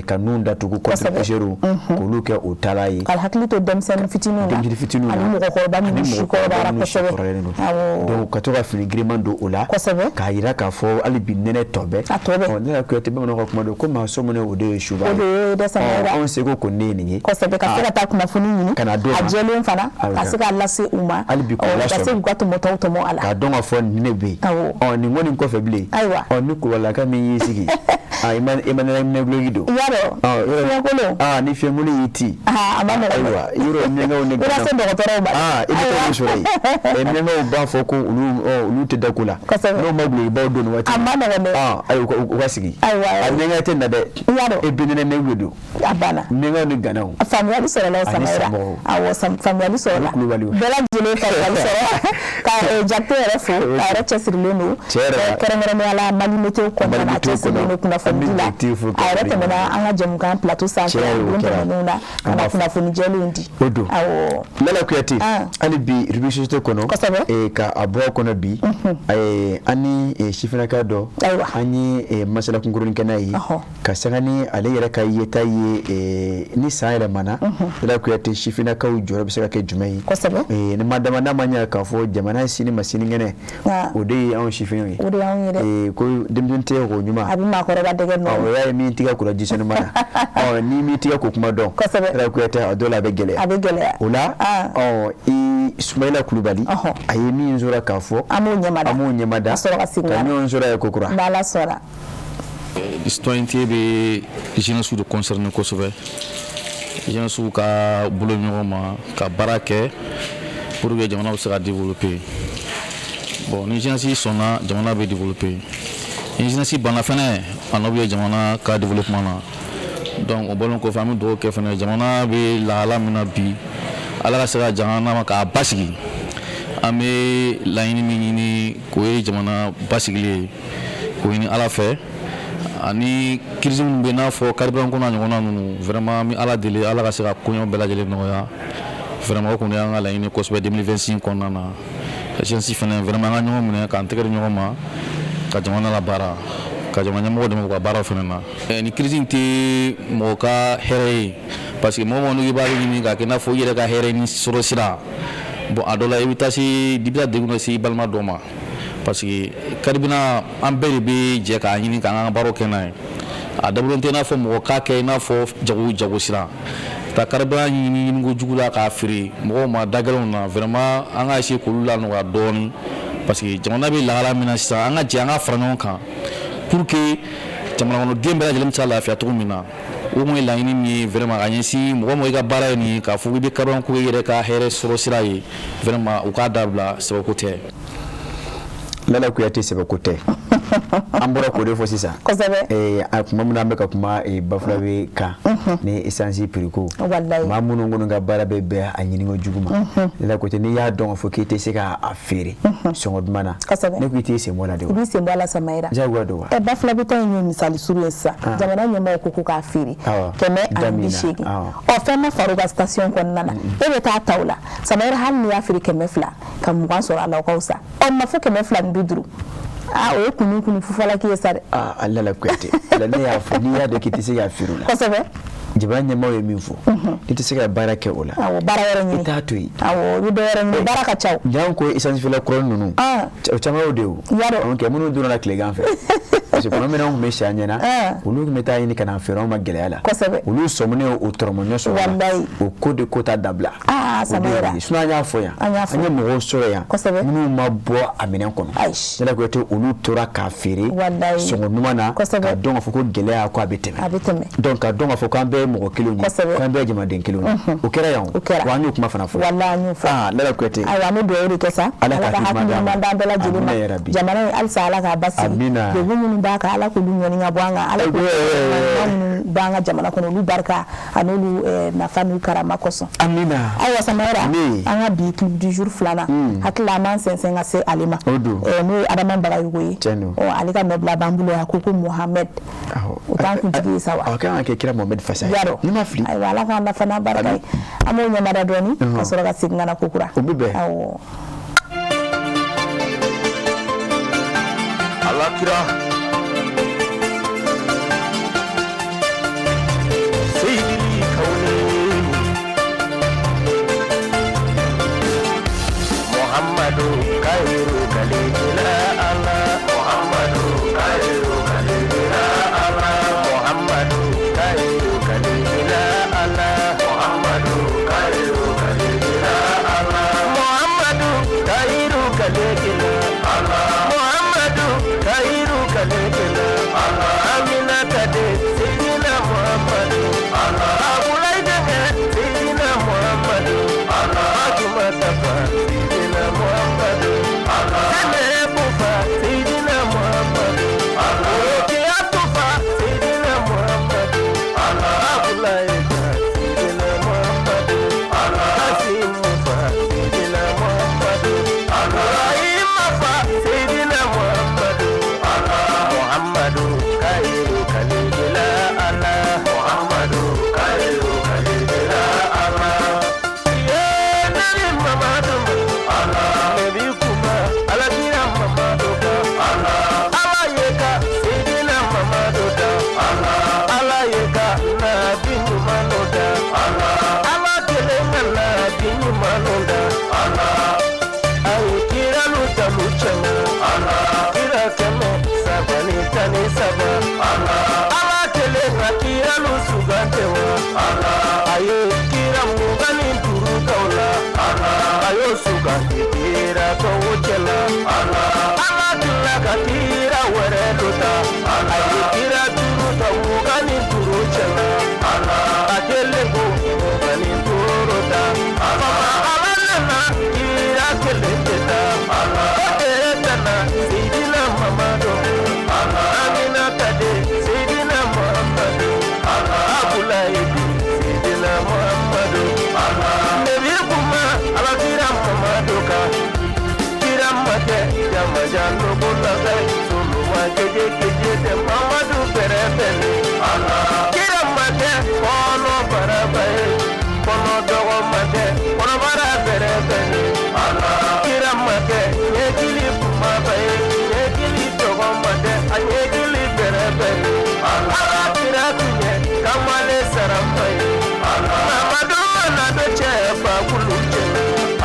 ka nun datugu, contre-poussière, k'olu kɛ u taala ye. Ka hakili to denmisɛnnin fitininw na, denmisɛnnin fitininw na, ani mɔgɔkɔrɔba minnu si kɔrɔbayara kosɛbɛ. Donc ka to ka fini giriman don o la, k'a jira k'a fɔ hali bi nɛnɛ tɔ bɛ. A tɔ bɛ. Lala Kuyate, bamananw ka kuma don ko maa sɔminen o de ye suba ye. O de ye dɛ, Samayira. Anw seko kɔni ye nin ye. Kosɛbɛ, ka se ka taa kunnafoni ɲini. Ka na d'u ma. A jɛlen fana, ka se k'a lase u ma. Hali bi k'u lasɔmi. Ka se k'u ka tɔmɔtaw tɔmɔ a la. K'a dɔn k'a fɔ nin de bɛ yen. Ɔ, nin kɔni kɔfɛ bilen. Ayiwa. Ɔ, ni kulubalilaka min y'i sigi, i ma nɛnɛ guloki don. I y'a dɔn. Fiɲɛkolon. Aa, ni fiɲɛkolon y'i ci. A ma nɔgɔn dɛ. Ayiwa, yɔrɔ miyankaw ni. I ka se dɔgɔtɔrɔw ma. Aa, i bɛ taa olu sɔrɔ yen. Miyankaw b'a fɔ ko olu tɛ da ko la. Kosɛbɛ. N'o ma gulokibaw don nin waati. A ma nɔgɔn dɛ. Ayiwa, u ka sigi. Ayiwa. A miyanka tɛ na dɛ. I y'a dɔn. E bɛ nɛnɛ gulo don. A banna. Miyankaw ni ganaw. Faamuyali sɔrɔla o, Samayira. Awɔ, faamuyali sɔrɔla. Bɛɛ lajɛlen faamuyali sɔrɔ. Ka Jakite yɛrɛ fo, a yɛrɛ cɛsirilen don. Kɛrɛnkɛrɛnnenya la Mali Météo kɔnɔna na, a cɛsirilen don kunnafoni di la. A yɛrɛ tɛmɛna an ka jɛmukan plateau sanfɛ don tɛmɛnenw na, ka na kunnafoni jɛlenw di. O don. Awɔ. Lala Kuyate, hali bi rubrique société kɔnɔ, ka a bɔ a kɔnɔ bi, an ni sifinnaka dɔ, an ye masala kunkurunin kɛ n'a ye, ka sanga ni ale yɛrɛ ka yeta ye ni san yɛlɛmana, Lala Kuyate, sifinnakaw jɔyɔrɔ bɛ se ka kɛ jumɛn ye? Kosɛbɛ. Ni ma dama n'a ma ɲɛ k'a fɔ jamana sini ma sinikɛnɛ, o de ye anw sifinw ye. O de y'anw ye dɛ. Ko denmisɛnnin tɛ ko ɲuman. A bɛ maakɔrɔba dɛgɛ nɔ. O y'a ye min tigɛ kura ji sanuman na. Ɔ, ni m'i tigɛ ko kuma dɔn. Kosɛbɛ. Lala Kuyate, a dɔw la a bɛ gɛlɛya. A bɛ gɛlɛya. O la, ɔ, i Sumayila Kulubali, a ye min sɔrɔ k'a fɔ. An b'o ɲɛmada. An b'o ɲɛmada. Ka sɔrɔ ka segin ka ɲɔgɔn sɔrɔ yen kokura. N'Ala sɔnna. Citoyenneté bɛ jeunesse de concerner kosɛbɛ. Jeunesse ka bolo ɲɔgɔn ma ka baara kɛ pour que jamana bɛ se ka développer. Bon, ni jeunesse sɔnna, jamana bɛ développer. Ni jeunesse banna fɛnɛ, a nɔ bɛ jamana ka développement na. Donc o bɔlen kɔfɛ, an bɛ dugawu kɛ fɛnɛ, jamana bɛ lahala min na bi, Ala ka se ka jamana ma k'a basigi. An bɛ laɲini min ɲini, k'o ye jamana basigilen ye, k'o ɲini Ala fɛ. Ani crise minnu bɛ, n'a fɔ carburant ko n'a ɲɔgɔnna ninnu, vraiment an bɛ Ala deli, Ala ka se ka koɲɛw bɛɛ lajɛlen nɔgɔya. Vraiment o kɔni y'an ka laɲini kosɛbɛ 2026 kɔnɔna na. Jeunesse fɛnɛ, vraiment an ka ɲɔgɔn minɛ k'an tɛgɛ di ɲɔgɔn ma ka jamana labaara, ka jamana ɲɛmɔgɔ dɛmɛ u ka baaraw fɛnɛ na. Nin crise in tɛ mɔgɔ ka hɛrɛ ye, parce que mɔgɔ mɔgɔ n'i b'a ɲini k'a kɛ i n'a fɔ i yɛrɛ ka hɛrɛ ni sɔrɔ sira, bon, a dɔ la i bɛ taa se, i bɛ taa degun dɔ se i balima dɔ ma, parce que carburant, an bɛɛ de bɛ jɛ k'a ɲini k'an ka baaraw kɛ n'a ye. A dabɔlen tɛ i n'a fɔ mɔgɔ k'a kɛ i n'a fɔ jago sira ka carburant ɲini ɲiniko jugu la k'a feere mɔgɔw ma da gɛlɛnw na. Vraiment an ka essayer k'olu lanɔgɔya dɔɔni, parce que jamana bɛ lahala min na sisan, an ka jɛ an ka fara ɲɔgɔn kan pour que jamana kɔnɔden bɛɛ lajɛlen bɛ se ka lafiya cogo min na. O kun ye laɲini min ye vraiment ka ɲɛsin mɔgɔ mɔgɔ i ka baara ye nin ye, k'a fɔ k'i bɛ carburant ko i yɛrɛ ka hɛrɛ sɔrɔ sira ye, vraiment u k'a dabila, sɛbɛko tɛ. Lala Kuyate, sɛbɛko tɛ. An bɔra k'o de fɔ sisan. Kosɛbɛ. A tuma min na an bɛ ka kuma Bafulabe kan ni essence prix ko. Walayi. Maa minnu kɔni ka baara bɛ bɛn a ɲininko jugu ma. Lala Kuyate, n'i y'a dɔn k'a fɔ k'i tɛ se k'a feere sɔngɔ duman na. Kosɛbɛ. Ne ko i t'i sen bɔ a la de wa? I b'i sen bɔ a la, Samayira. Diyagoya don wa? Bafulabe ta in ye misali surun ye sisan. Jamana ɲɛmɔgɔw ko k'a feere 180. Ɔ, fɛn ma far'o kan station kɔnɔna na. E bɛ taa ta o la. Samayira, hali n'i y'a feere 200 ka 20 sɔrɔ a la, o ka fisa. Ɔ, ma fɔ 250. Aa, o ye kunu kunu fufalaki ye sa dɛ. Aa, Lala Kuyate, ne y'a fɔ, n'i y'a dɔn k'i tɛ se k'a feere o la. Kosɛbɛ. Jamana ɲɛmaaw ye min fɔ, n'i tɛ se ka baara kɛ o la. Awɔ, baara wɛrɛ ɲini. I t'a to yen. Awɔ, i bɛ dɔ wɛrɛ ɲini, baara ka ca o. Janko essence feerela kɔrɔ ninnu. O caman y'o de ye o. Yarɔ. Ok, minnu donna tilegan fɛ. Parce que tuma min na anw tun bɛ si an ɲɛna, olu tun bɛ taa ɲini ka na feere anw ma gɛlɛya la. Kosɛbɛ. Olu sɔminen o tɔrɔmɔɲɔ sɔrɔ la. Walayi. O ko de ko ta dabila. Aa, Samayira. Sinon an y'a fɔ yan. An y'a fɔ. An ye mɔgɔw sɔrɔ yan. Kosɛbɛ. Minnu ma bɔ a minɛn kɔnɔ. Ayi. Lala Kuyate, olu tora k'a feere. Walayi. Sɔngɔ ɲuman na. Kosɛbɛ. K'a dɔn k'a fɔ ko gɛlɛya ko a bɛ tɛmɛ. A bɛ tɛmɛ. Donc k'a dɔn k'a fɔ k'an bɛɛ ye mɔgɔ kelenw ye. Kosɛbɛ. K'an bɛɛ ye jamanaden kelenw ye. O kɛra yan o. O kɛra. Wa an y'o kuma fana fɔ. Walayi, an y'o fɔ. Aa, Lala Kuyate. Ayiwa, an bɛ dugawu de kɛ sa. Ala ka Ala ka hakili hakili ɲuman ɲuman d'an bɛɛ lajɛlen ma. Amina yarabi. Jamana in, halisa Ala k'a basigi. Amina. Degun minnu b'a kan, Ala k'olu ɲɔni ka bɔ an kan, Ala k'u minnu b'an ka jamana kɔnɔ olu barika an'olu nafa n'u karama kosɔn. Amina. Ayiwa Samayɛrɛ, an ka bi clip du jour filanan, hakili la an b'an sɛnsɛn ka se ale ma, n'o ye Adama Bagayogo ye. Ale ka nɔbila b'an bolo yan, ko Mohamed, o t'an kuntigi ye sa wa? A kan ka kɛ kira Mohamed fasa ye. Yarɔ, ni ma fili. Ayiwa, Ala k'an nafa n'a barika ye. An b'o ɲɛmada dɔɔni ka sɔrɔ ka segin ka na ko kura. O bɛ bɛn. Awɔ. Alakira Seydili Kawleni Muhammadu Kairu Kalila Allah Muhammadu Kairu Kalila Allah Muhammadu Kairu Kalila Allah Muhammadu Kairu Kalila Allah Muhammadu Kairu Kalila Allah Muhammadu Kairu Kalila Allah Aminata de Seydina Muhammadu Allah Abulaye Seydina Muhammadu Allah Fatumata fa Seydina Muhammadu Allah Zenebu fa Seydina Muhammadu Allah Rukiyatu fa Seydina Muhammadu Allah Abulaye fa Seydina Muhammadu Allah Kasimu fa Seydina Muhammadu Allah Ibrahima fa Seydina Muhammadu Allah Muhammadu Kairu Kalila Allah Muhammadu Kairu Kalila Allah Ya Nabi Muhammadu Allah Nabi kuma Alakira Muhammadu ka Allah Ala ye ka Seydina Muhammadu da Allah Ala ye ka Nabi ɲuman da Allah Ala kelen ka Nabi ɲuman da Allah A ye kiralu talu cɛma Allah kira 313 Allah Ala kelen ka kiralu sugandi wa Allah a ye kira 25 taw la Allah a y'o sugandi kira tɔw cɛla Allah Ala tila ka kira wɛrɛ dɔ ta a ye kira 5 ta 25 cɛla Allah a kelen ko 25 ta Fama Ala nana kira kelen tɛ ta Allah o de nana Seydina Mamadu Allah Aminata de Seydina Muhammadu Allah Abulaye de Seydina Muhammadu Allah Nabi kuma Alakira Mamadu kan kira ma kɛ jamajan logo laga ye soluwa keje keje tɛ Mamadu bɛrɛbɛnni Allah kira ma kɛ kɔnɔ baraba ye kɔnɔ dɔgɔ ma kɛ kɔnɔbara bɛrɛbɛnni Allah kira ma kɛ ɲɛkili kumaba ye ɲɛkili dɔgɔ ma tɛ a ɲɛkili bɛrɛbɛnni Allah Ala kira tun ye kamalen sarama ye Allah Mamadu mana dɔ cɛ fakulu cɛ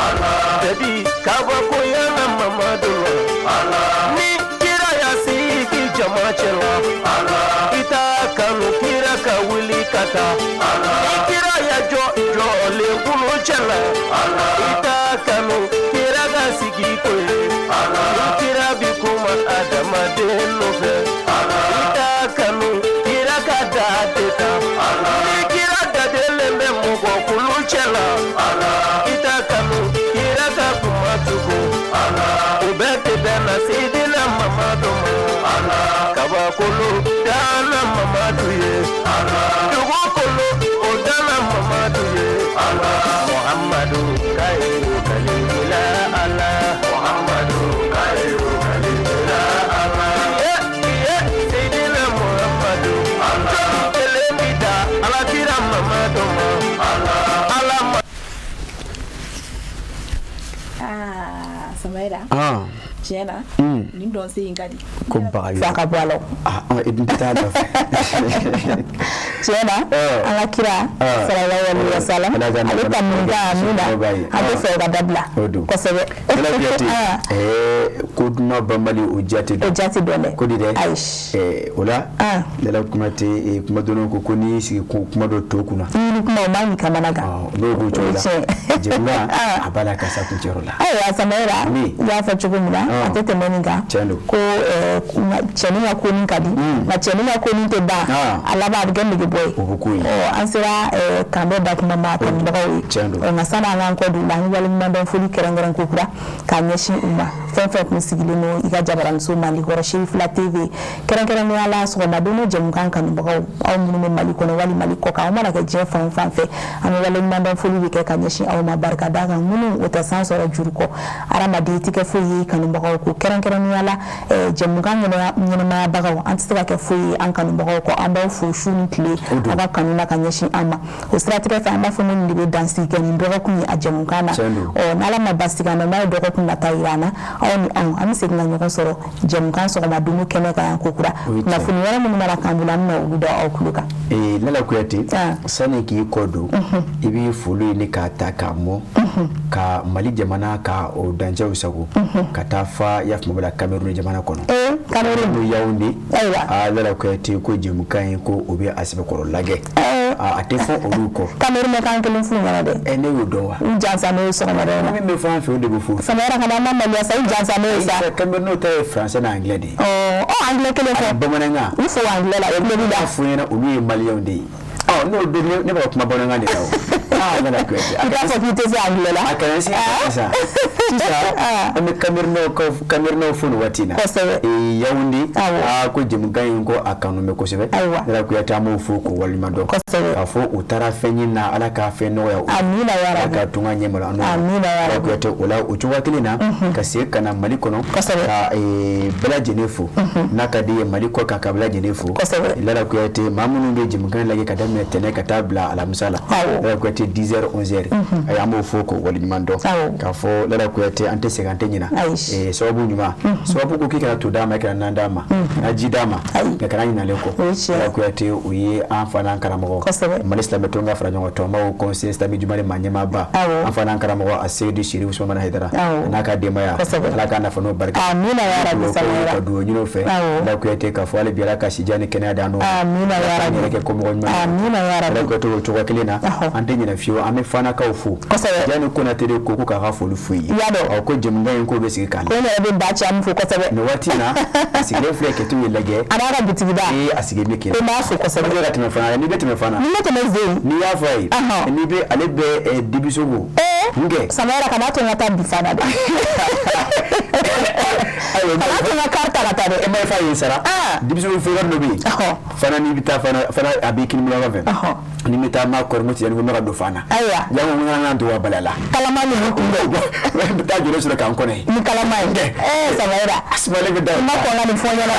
Allah Jadi kabakoya na Mamadu la Allah ni kira ya sigi jama cɛ la Allah i t'a kanu kira ka wuli ka taa Allah ni kira ya jɔ jɔlen kulu cɛ la Allah i t'a kanu kira ka sigi ko ye Allah ni kira bi kuma adamaden nɔfɛ Allah i t'a kanu kira ka da tɛ taa Allah ni kira dadelen bɛ mɔgɔ kulu cɛ la Allah i t'a kanu kira ka kuma tugun Allah o bɛɛ tɛ bɛn na Seydina Mamadu ma Allah kabakolo danna Mamadu ye Allah dugukolo o danna Mamadu ye Allah Muhammadu Kairu Kalila Allah Muhammadu Kairu Kalila Allah ye Seydina Muhammadu Allah kelen bi da Alakira Mamadu ma Allah Ala ma. Aa Samayɛrɛ, tiɲɛ na nin dɔnsen in ka di. Ko Bagayogo. F'a ka bɔ a la o. Ah, i dun tɛ taa nɔfɛ. Tiɲɛ na, an ka kira sallallahu alaihi wa sallam, ale ta mun ka min na, an tɛ fɛ o ka dabila kosɛbɛ. Nana Kuyate, ko duman banbali o diya tɛ dɔn. O diya tɛ dɔn dɛ. Ko di dɛ? Ayi. O la, Lala Kuyate kuma dɔnniw ko n'i y'i sigi kuma dɔ to kunna. I ni kuma o man k'i kamana gan. N'o b'o cogo la. Jɛmukan a b'a la ka s'a kuncɛyɔrɔ la. Ayiwa Samayɛrɛ, i y'a fɔ cogo min na, a tɛ tɛmɛ nin kan. Tiɲɛ don. Ko cɛnin ka konin ka di, nka cɛnin ka konin tɛ ban, a laban a bɛ kɛ negebɔ ye. O bɛ k'o ye. An sera kanbɛn da kuma ma kanubagaw ye. Tiɲɛ don. Nka sani an k'an kɔ don u la, an bɛ waleɲumandɔn foli kɛrɛnkɛrɛn ko kura k'a ɲɛsin u ma. Fɛn fɛn kun sigilen don i ka jabaraniso mandi kɔrɔ Cherifila TV, kɛrɛnkɛrɛnnenya la sɔgɔma don jɛmukan kanubagaw, aw minnu bɛ Mali kɔnɔ wali Mali kɔ kan, aw mana kɛ diɲɛ fan o fan fɛ, an bɛ waleɲumandɔn foli de kɛ ka ɲɛsin aw ma. Barika da kan minnu o tɛ san sɔrɔ juru kɔ, hadamaden tɛ kɛ foyi ye kanubagaw ko, kɛrɛnkɛrɛnnenya la jɛmukan ɲɛnɛmayabagaw, an tɛ se ka kɛ foyi ye an kanubagaw kɔ. An b'aw fo su ni tile aw ka kanu na ka ɲɛsin an ma. O siratigɛ fɛ, an b'a fɔ minnu de bɛ dansigi kɛ nin dɔgɔkun ye a jɛmukan na. Ɔ n'Ala ma basi k'an na, n'a ye dɔgɔkun nata yira an na, aw ni anw an bɛ segin ka ɲɔgɔn sɔrɔ jɛmukan sɔgɔma dumu kɛnɛ kan yan kokura. Kunnafoni wɛrɛ minnu mana k'an bolo, an bɛna olu da aw tulo kan. Lala Kuyate, sani k'i kɔ don, i bɛ foli ɲini k'a ta k'a mɔ ka Mali jamana ka o dancɛw sago ka taa fa yafama la Cameroun jamana kɔnɔ. Cameroun n'o Yaoundé. Ayiwa, Lala Kuyate ko jɛmukan in ko o bɛ a sɛbɛkɔrɔ lajɛ, a tɛ fɔ olu kɔ. Cameroun bɛ kan kelen f'u ɲɛna dɛ. Ne y'o dɔn wa. U jansa n'o ye sɔgɔmada in na. Min bɛ fɔ an fɛ, o de bɛ fɔ. Samara kana an ma maloya sa, u jansa n'o ye sa. Cameroun ta ye français ni anglais de ye. Ɔ anglais kelen fɔ. Bamanankan. U fɔ anglais la, o tulo b'i la. A fɔ ɲɛna olu ye maliyɛnw de ye. Ɔ n'o don ne bɛ ka kuma bamanankan de la o. Aa Lala Kuyate. I t'a fɔ k'i tɛ se anglais la. A kana se sisan. Sisan an bɛ Camerounɛw fo nin waati in na. Kosɛbɛ. Yaoundé. Aa ko jɛmukan in ko a kanu bɛ kosɛbɛ. Ayiwa. Lala Kuyate, an b'o fo k'o waleɲuman dɔn. Kosɛbɛ. K'a fɔ u taara fɛn ɲini na, Ala ka fɛn nɔgɔya u ye. Amina ya Ala rabi. ka tunga ɲɛmalo an n'o. Amina ya Lala rabi. Kuyate, o la o cogoya kelen na, ka segin ka na Mali kɔnɔ. Kosɛbɛ. Ka bɛɛ lajɛlen fo. N'a ka di ye Mali kɔ kan, ka bɛɛ lajɛlen fo. Kosɛbɛ. Lala Kuyate, maa minnu bɛ jɛmukan lajɛ ka daminɛ tɛnɛ ka taa bila alamisa la. Awɔ. Lala Kuyate, 10h 11h. Ayi, an b'o fo k'o waleɲuman dɔn. Awɔ. K'a fɔ Lala Kuyate, an tɛ segin, an tɛ ɲina. Ayi. Sababu ɲuman. Sababu ko k'i kana to d'a ma, i kana nan d'a ma. Kana ji d'a ma. Nka kana ɲinalen kɔ. O ye tiɲɛ ye. Lala Kuyate, o ye an fa n'an karamɔgɔ. Kosɛbɛ. Mali silamɛ tɔn ka fara ɲɔgɔn tɔnbaw conseil islamique jumɛn maa ɲɛmaaba. Awɔ. An fa n'an karamɔgɔ a Seyidi Sherif Usumana Hayidara. Awɔ. A n'a ka denbaya. Kosɛbɛ. Ala k'a nafa n'o barika. Amina ya rabi Samara. Ka dugawu ɲini o fɛ. Awɔ. Lala Kuyate, k'a fɔ hali bi Ala ka sijan ni kɛnɛya d'an n'o ma. Amina ya rabi. Ala k'an yɛrɛ kɛ kɔmɔgɔ ɲuman ye. Amina ya rabi. Lala Kuyate, o cogoya kelen na, an tɛ ɲinɛ fiyewu, an bɛ Fanakaw fo. Kosɛbɛ. Yanni Konate de ko k'a ka foli f'u ye. I y'a dɔn. Ɔ ko jɛmukan in k'o bɛ sigi k'a Ko n yɛrɛ bɛ ba caman fo kosɛbɛ. Nin waati in na, a sigilen filɛ kɛtiw ye lajɛ. A n'a ka butigiba. Ee, a sigilen bɛ kɛ. Ko n b'a fo kosɛbɛ. N'i bɛ ka tɛmɛ fana, n'i bɛ tɛmɛ fana. Ni ne tɛmɛ Zen. N'i y'a fɔ a ye. N'i bɛ ale bɛ Dibisogo. Mun kɛ? Samara kana to n ka taa bi fana dɛ. Ayiwa. Kana to n ka kari ta ka taa dɛ. E ma ye f'a ye sara. Dibisogo feere dɔ bɛ yen. Fana n'i bɛ taa fana a b'i kini bolo fɛ. Ni bɛ taa ma kɔrɔ mo tigɛ ni ko n bɛ ka don fana. Ayiwa. Jango n ka kan don wa bala la. Kalama ninnu kun bɛ. N bɛ taa joli sɔrɔ k'an kɔnɔ ye. Ni kalama ye. Samara. A sumalen bɛ da. N ma kɔn ka nin fɔ n ɲɛna.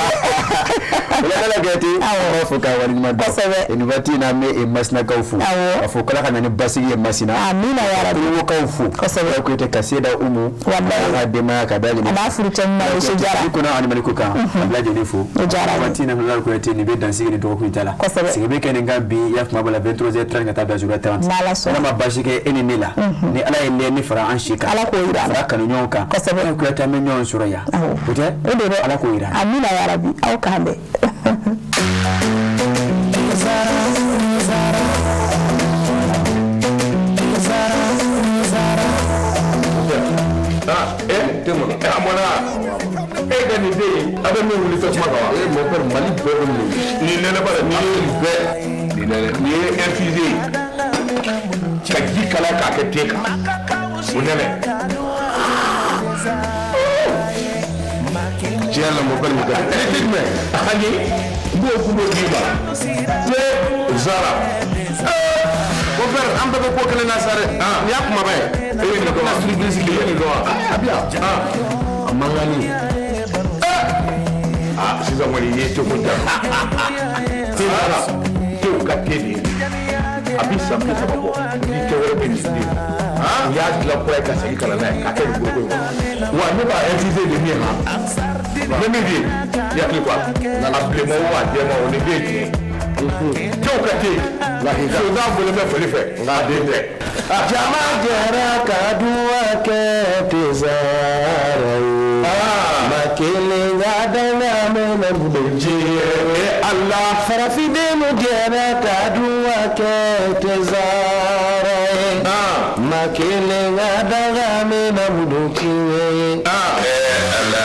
Lala Kuyate, an b'a fɔ k'a waleɲuman dɔn. Kosɛbɛ. Nin waati in na, an bɛ Masinakaw fo. Awɔ. K'a fɔ k'Ala ka na ni basigi ye Masina. Amina ya rabi. Kolongokaw fo. Kosɛbɛ. Lala Kuyate, ka se da u mu. Walayi. A ka denbaya ka bɛɛ lajɛlen. A n'a furucɛ ɲuman ye Sejara. Mali kɔnɔ ani Mali kɔ kan. Ka bɛɛ lajɛlen fo. O diyara n ye. Waati in na, Lala Kuyate, nin bɛ dansigi ni dɔgɔkun in ta la. Kosɛbɛ. Sigi bɛ kɛ nin kan bi, i y'a faamu la, 23h30 ka taa bila 0h30. N'Ala sɔnna. Ala ma baasi kɛ e ni ne la. Ni Ala ye ne fara an si kan. Ala k'o yira an na. Fara kanu ɲɔgɔn kan. Kosɛbɛ. Lala Kuyate, an bɛ ɲɔgɔn sɔrɔ yan. Awɔ. O tɛ? O de dɛ. Ala k'o yira an na. Amina ya rabi. Aw k'an bɛn. A mɔna e ka nin den in, a bɛ min wuli tasuma kan wa? Eh mon père, Mali bɛɛ bɛ nin Nin nɛnɛ ba nin ye bɛɛ nin nɛnɛ nin ye infusé ye ka ji kala k'a kɛ te kan, o nɛnɛ. Tiɲɛ la, mon père, nin ka di. E tɛ jumɛn ani n b'o kun b'o d'i ma te Zara. Mon père, an bɛɛ bɛ ko kelen na sa dɛ. Nin y'a kumaba ye. E ye nin dɔn wa? Surprise E ye nin dɔn wa? A bi yan. A man kan ni. Ah, sisan kɔni i ye teko ja. Te Zara, tew ka te de ye. A bi san 30 bɔ, ni tɛ wɛrɛ bɛ nin den. U y'a dilan kura ye ka segin ka na n'a ye k'a kɛ nin foroko in kɔnɔ. Wa ne b'a infusé de min han. N bɛ min f'i ye, i hakili to a la. A bilenman o a jɛman o, nin den ye tiɲɛ ye. Tew ka te. Soda bolo bɛ foli fɛ, nka a den tɛ. Jama jɛra ka duwa kɛ Tezara ye. Ma kelen ka danga mɛnɛ bolo Diɲɛ Ala. Farafindenw jɛra ka duwa kɛ Tezara ye. Ma kelen ka danga mɛnɛ bolo tiɲɛ ye. Ala.